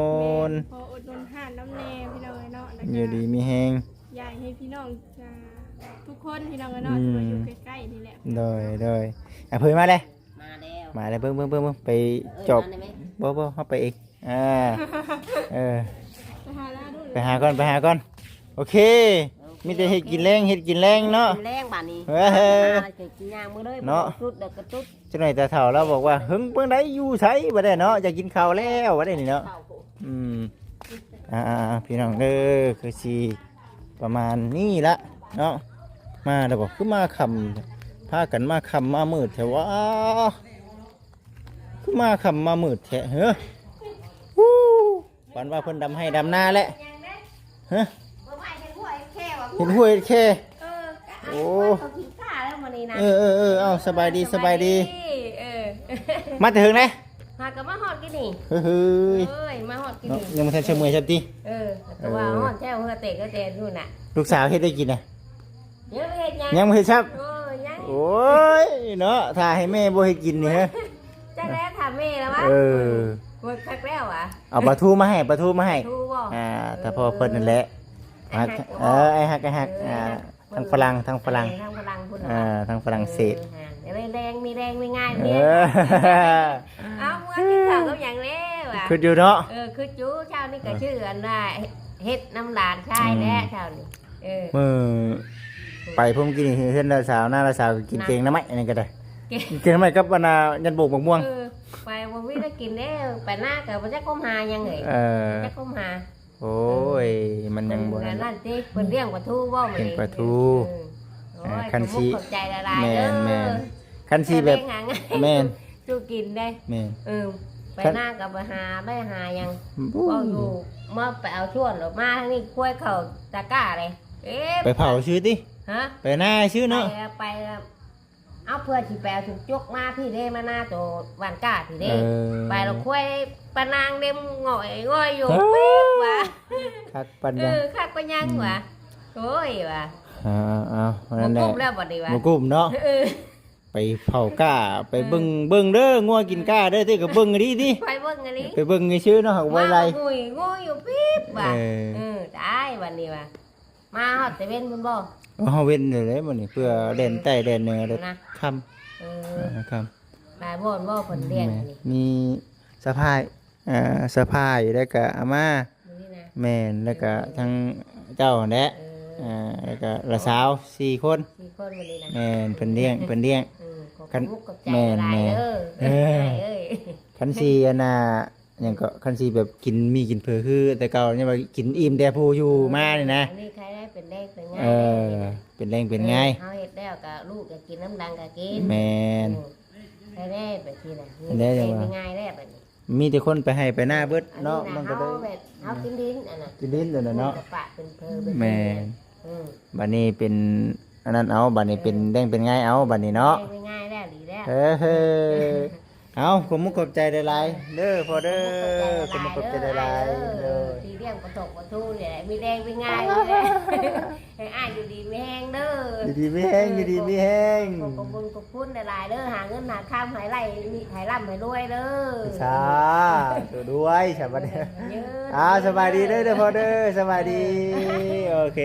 ນ ແມ່ນ ພໍ່ອຸດໜູນຮ້ານນຳແດ່ພີ່ນ້ອງເອີຍເນາະ ແລ້ວກໍຢູ່ດີມີແຮງ ຢາກໃຫ້ພີ່ນ້ອງ ອ່າ ທຸກຄົນພີ່ນ້ອງເອີຍເນາະ ອືມ ທີ່ວ່າຢູ່ໃກ້ໆນີ້ແຫຼະ ໂດຍ ໂດຍ ອ່ະ ເພິ່ນມາແລ້ວ ມາແລ້ວ ມາແລ້ວ ເບິ່ງ ເບິ່ງ ເບິ່ງ ເບິ່ງ ໄປຈອບ ເອີ້ນມາໄດ້ໄໝ? ບໍ່ ບໍ່ ເຮົາໄປເອງ ອ່າ ເອີ ໄປຫາລາວດູ ໄປຫາກ່ອນ ໄປຫາກ່ອນ ໂອເຄ ໂອເຄ ມີແຕ່ເຮັດກິນແລງ ເຮັດກິນແລງເນາະ ກິນແລງບາດນີ້ ເອີ ຫາກິນຍ່າງມື້ເລີຍ ເນາະ ບໍ່ໄດ້ຈຸດດອກກະຕຸດ ຈັກໜ່ອຍຕາເຖົ້າລາວບອກວ່າ ເຫິງປານໃດຢູ່ໃສ ບັດນີ້ເນາະ ຢາກກິນເຂົ້າແລ້ວ ບັດນີ້ເນາະ ເຂົ້າໂພດ ອືມ ອ່າໆໆ ພີ່ນ້ອງເດີ ຄືຊິປະມານນີ້ລະເນາະ ມາແລ້ວບໍ່ ຄືມາຄ່ຳ ພາກັນມາຄ່ຳມາມືດແທ້ຫວາ ຄືມາຄ່ຳມາມືດແທ້ເຮີ ຮູ້ ປານວ່າເພິ່ນດຳໄຮ່ດຳນາແຫຼະ ຮະ ບໍ່ວ່າເຮັດຫົວເຮັດແຂ້ຫວາ ເຮັດຫົວເຮັດແຂ້ ເອີ ໂອ້ ເຂົາກິນຂ້າແລ້ວມື້ນີ້ນະ ເອີໆໆ ເອົາ ສະບາຍດີ ສະບາຍດີ ສະບາຍດີ ເອີ ມາແຕ່ເຖິງໃດ ຫາກໍມາຮອດກິນນີ້ ເຮີ້ຍ ເອີຍ ມາຮອດກິນນີ້ ຍັງບໍ່ທັນເຊີເມື່ອຍຊ້ຳຕິ ເອີ ກໍວ່າ ເອີ ຮອດແທ້ເຫື່ອແຕກເຫື່ອແຕນຢູ່ນະ ລູກສາວເຮັດໄດ້ກິນນະ ຍັງບໍ່ເຮັດຫຍັງ ຍັງບໍ່ເຮັດຊ້ຳ ເອີ ຍັງ ໂອ້ຍ ເນາະ ຖ້າໃຫ້ແມ່ບໍ່ເຮັດກິນນີ້ເຮີ້ຍ ຈັກແລ້ວຖາມແມ່ລະວະ ເອີ ໝົດຈັກແລ້ວຫວາ ເອົາປາທູມາໃຫ້ ປາທູມາໃຫ້ ປາທູບໍ່ ອ່າ ເອີ ຖ້າພໍ່ເພິ່ນນັ້ນແຫຼະ ອ້າຍຮັກ ເອີ ອ້າຍຮັກ ອ້າຍຮັກ ເອີ ອ່າ ທາງຝຣັ່ງ ທາງຝຣັ່ງ ເອີ ທາງຝຣັ່ງພຸ້ນ ອ່າ ທາງຝຣັ່ງເສດ ເອີ ແຮງ ມີແຮງມີງານ ເອີ ເອົາ ເມື່ອກິນເຂົ້າກັບຫຍັງແລ້ວຫວາ ຄິດຢູ່ເນາະ ເອີ ຄິດຢູ່ ເຊົ້ານີ້ກໍ ເອີ ຊື່ອັນວ່າເຮັດນຳຫຼານຊາຍແຫຼະ ເອີ ເຊົ້ານີ້ ເອີ ມື້ໄປພຸ້ນກິນເຮືອນລາວສາວ ນາລາວສາວກໍກິນແກງໜໍ່ໄມ້ ອັນນີ້ກໍໄດ້ ແກງ ແກງໜໍ່ໄມ້ກັບອັນນ່າ ຍັນໂບກໝາກມ່ວງ ເອີ ໄປບໍ່ມີໄດ້ກິນເດ້ ໄປນາກໍບໍ່ຈັກຄົ້ນຫາຫຍັງເລີຍ ເອີ ບໍ່ຈັກຄົ້ນຫາ ໂອ້ຍ ມັນຍັງບໍ່ ອັນນັ້ນຕິ ເພິ່ນລ້ຽງປາທູບໍ່ ລ້ຽງປາທູ ເອີ ເອີ ໂອ້ຍ ຄັນຊິ ຂອບໃຈຫຼາຍໆ ແມ່ນ ເດີ ແມ່ນ ຄັນຊິແບບ ແມ່ນ ສູ່ກິນໄດ້ ແມ່ນ ເອີ ໄປນາກໍໄປຫາໄດ້ຫາຫຍັງ ໂອ້ຍ ເວົ້າຢູ່ ມາໄປເອົາຊວນ ມາທາງນີ້ຄວາຍເຂົ້າຕາກ້າເດ້ ເອີ ໄປເຜົາຊື່ຕິ ຮະ ໄປນາຊື່ເນາະ ໄປ ໄປ ເອົາ ເພື່ອຊິໄປເອົາຈຸກຈົກມາພີ້ເດ້ ມານາໂຕບ້ານກ້າພີ້ເດ້ ເອີ ໄປແລ້ວຄວາຍປານາງເລັມງ່ອຍງ່ອຍຢູ່ ເອີ ປີບວ່າ ຄັກປານຫຍັງ ເອີ ຄັກປານຫຍັງຫວາ ອືມ ໂອ້ຍຫວາ ເອົາໆໆ ນັ້ນແຫຼະ ບໍ່ກຸ້ມແລ້ວບັດນີ້ຫວາ ບໍ່ກຸ້ມເນາະ ເອີ ໄປເຜົາກ້າ ໄປເບິ່ງ ເອີ ເບິ່ງເດີ ງົວກິນກ້າເດີ ຕິກໍເບິ່ງດີຕິ ໄປເບິ່ງອີ່ຫຼີ ໄປເບິ່ງຊື່ເນາະ ຫາກບໍ່ໄດ້ໄລ່ ງຸ້ຍງຸ້ຍຢູ່ປີບຫວາ ເອີ ເອີ ຕາຍບັດນີ້ຫວາ ມາຮອດແຕ່ເວັນພຸ້ນບໍ່? ເຮົາເວັນເລີຍເດ້ມື້ນີ້ ເພື່ອແລ່ນໃຕ້ແລ່ນເໜືອແລ້ວ ນະ ຄ່ຳ ເອີ ເອີ ຄ່ຳ ຫຼາຍບ່ອນບໍ່ເພິ່ນລ້ຽງນີ້? ມີສະພາຍ ເອີ ສະພາຍ ແລ້ວກະອາມ່າ ມື້ນີ້ນະ ແມ່ນ ແລ້ວກະ ເອີ ທາງເຈົ້າຫັ້ນແຫຼະ ເອີ ເອີ ແລ້ວກະຫຼານສາວສີ່ຄົນ ສີ່ຄົນມື້ນີ້ນະ ແມ່ນ ເພິ່ນລ້ຽງ ເພິ່ນລ້ຽງ ເອີ ຂອບ ຂອບໃຈຫຼາຍເດີ ເອີ ເອີ ຄັນຊິອັນນ່າ ຫຍັງກໍ ຄັນຊິແບບກິນໝີ່ກິນເຝີຄືແຕ່ເກົ່າ ຍັງວ່າກິນອີ່ມແຕ່ຜູ້ຢູ່ມານີ້ນະ ອັນນີ້ໃຄໄດ້ເປັນແຮງເປັນງາຍ ເອີ ເປັນແຮງເປັນງາຍ ເອີ ເຮົາເຮັດແລ້ວກໍລູກກໍກິນ ນ້ຳດັງກໍກິນ ແມ່ນ ເອີ ໃຄໄດ້ແບບນີ້ນະ ມີແຮງມີງາຍແລ້ວບັດນີ້ ມີແຕ່ຄົນໄປໄຮ່ໄປນາເບິດເນາະ ມັນກໍໄດ້ ເຮົາແບບ ເຮົາກິນດິນອັນນັ້ນ ກິນດິນອັນນັ້ນເນາະ ເປັນກະປະເປັນເຝີເປັນ ແມ່ນ ເອີ ບັດນີ້ເປັນອັນນັ້ນເອົາ ບັດນີ້ເປັນແຮງເປັນງາຍເອົາ ບັດນີ້ເນາະ ເປັນແຮງເປັນງາຍແລ້ວ ດີແລ້ວ ເອີ ເອົາ ຂອບມຸກຂອບໃຈຫຼາຍໆເດີພໍ່ເດີ ຂອບມຸກຂອບໃຈຫຼາຍໆເດີ ທີ່ລ້ຽງປາທົກປາທູນີ້ແຫຼະ ມີແຮງມີງາຍນີ້ແຫຼະ ໃຫ້ອ້າຍຢູ່ດີມີແຮງເດີ ຢູ່ດີມີແຮງ ເອີ ຢູ່ດີມີແຮງ ຂອບ ຂອບຄຸນຂອບຄຸນຫຼາຍໆເດີ ຫາເງິນຫາຄຳໃຫ້ໄດ້ ມີໃຫ້ລ່ຳໃຫ້ລວຍເດີ ສາທຸດ້ວຍ ສະບາຍດີ ເອີ ເອີ ອ້າວ ສະບາຍດີເດີ ເດີພໍ່ເດີ ສະບາຍດີ ເອີ ໂອເຄ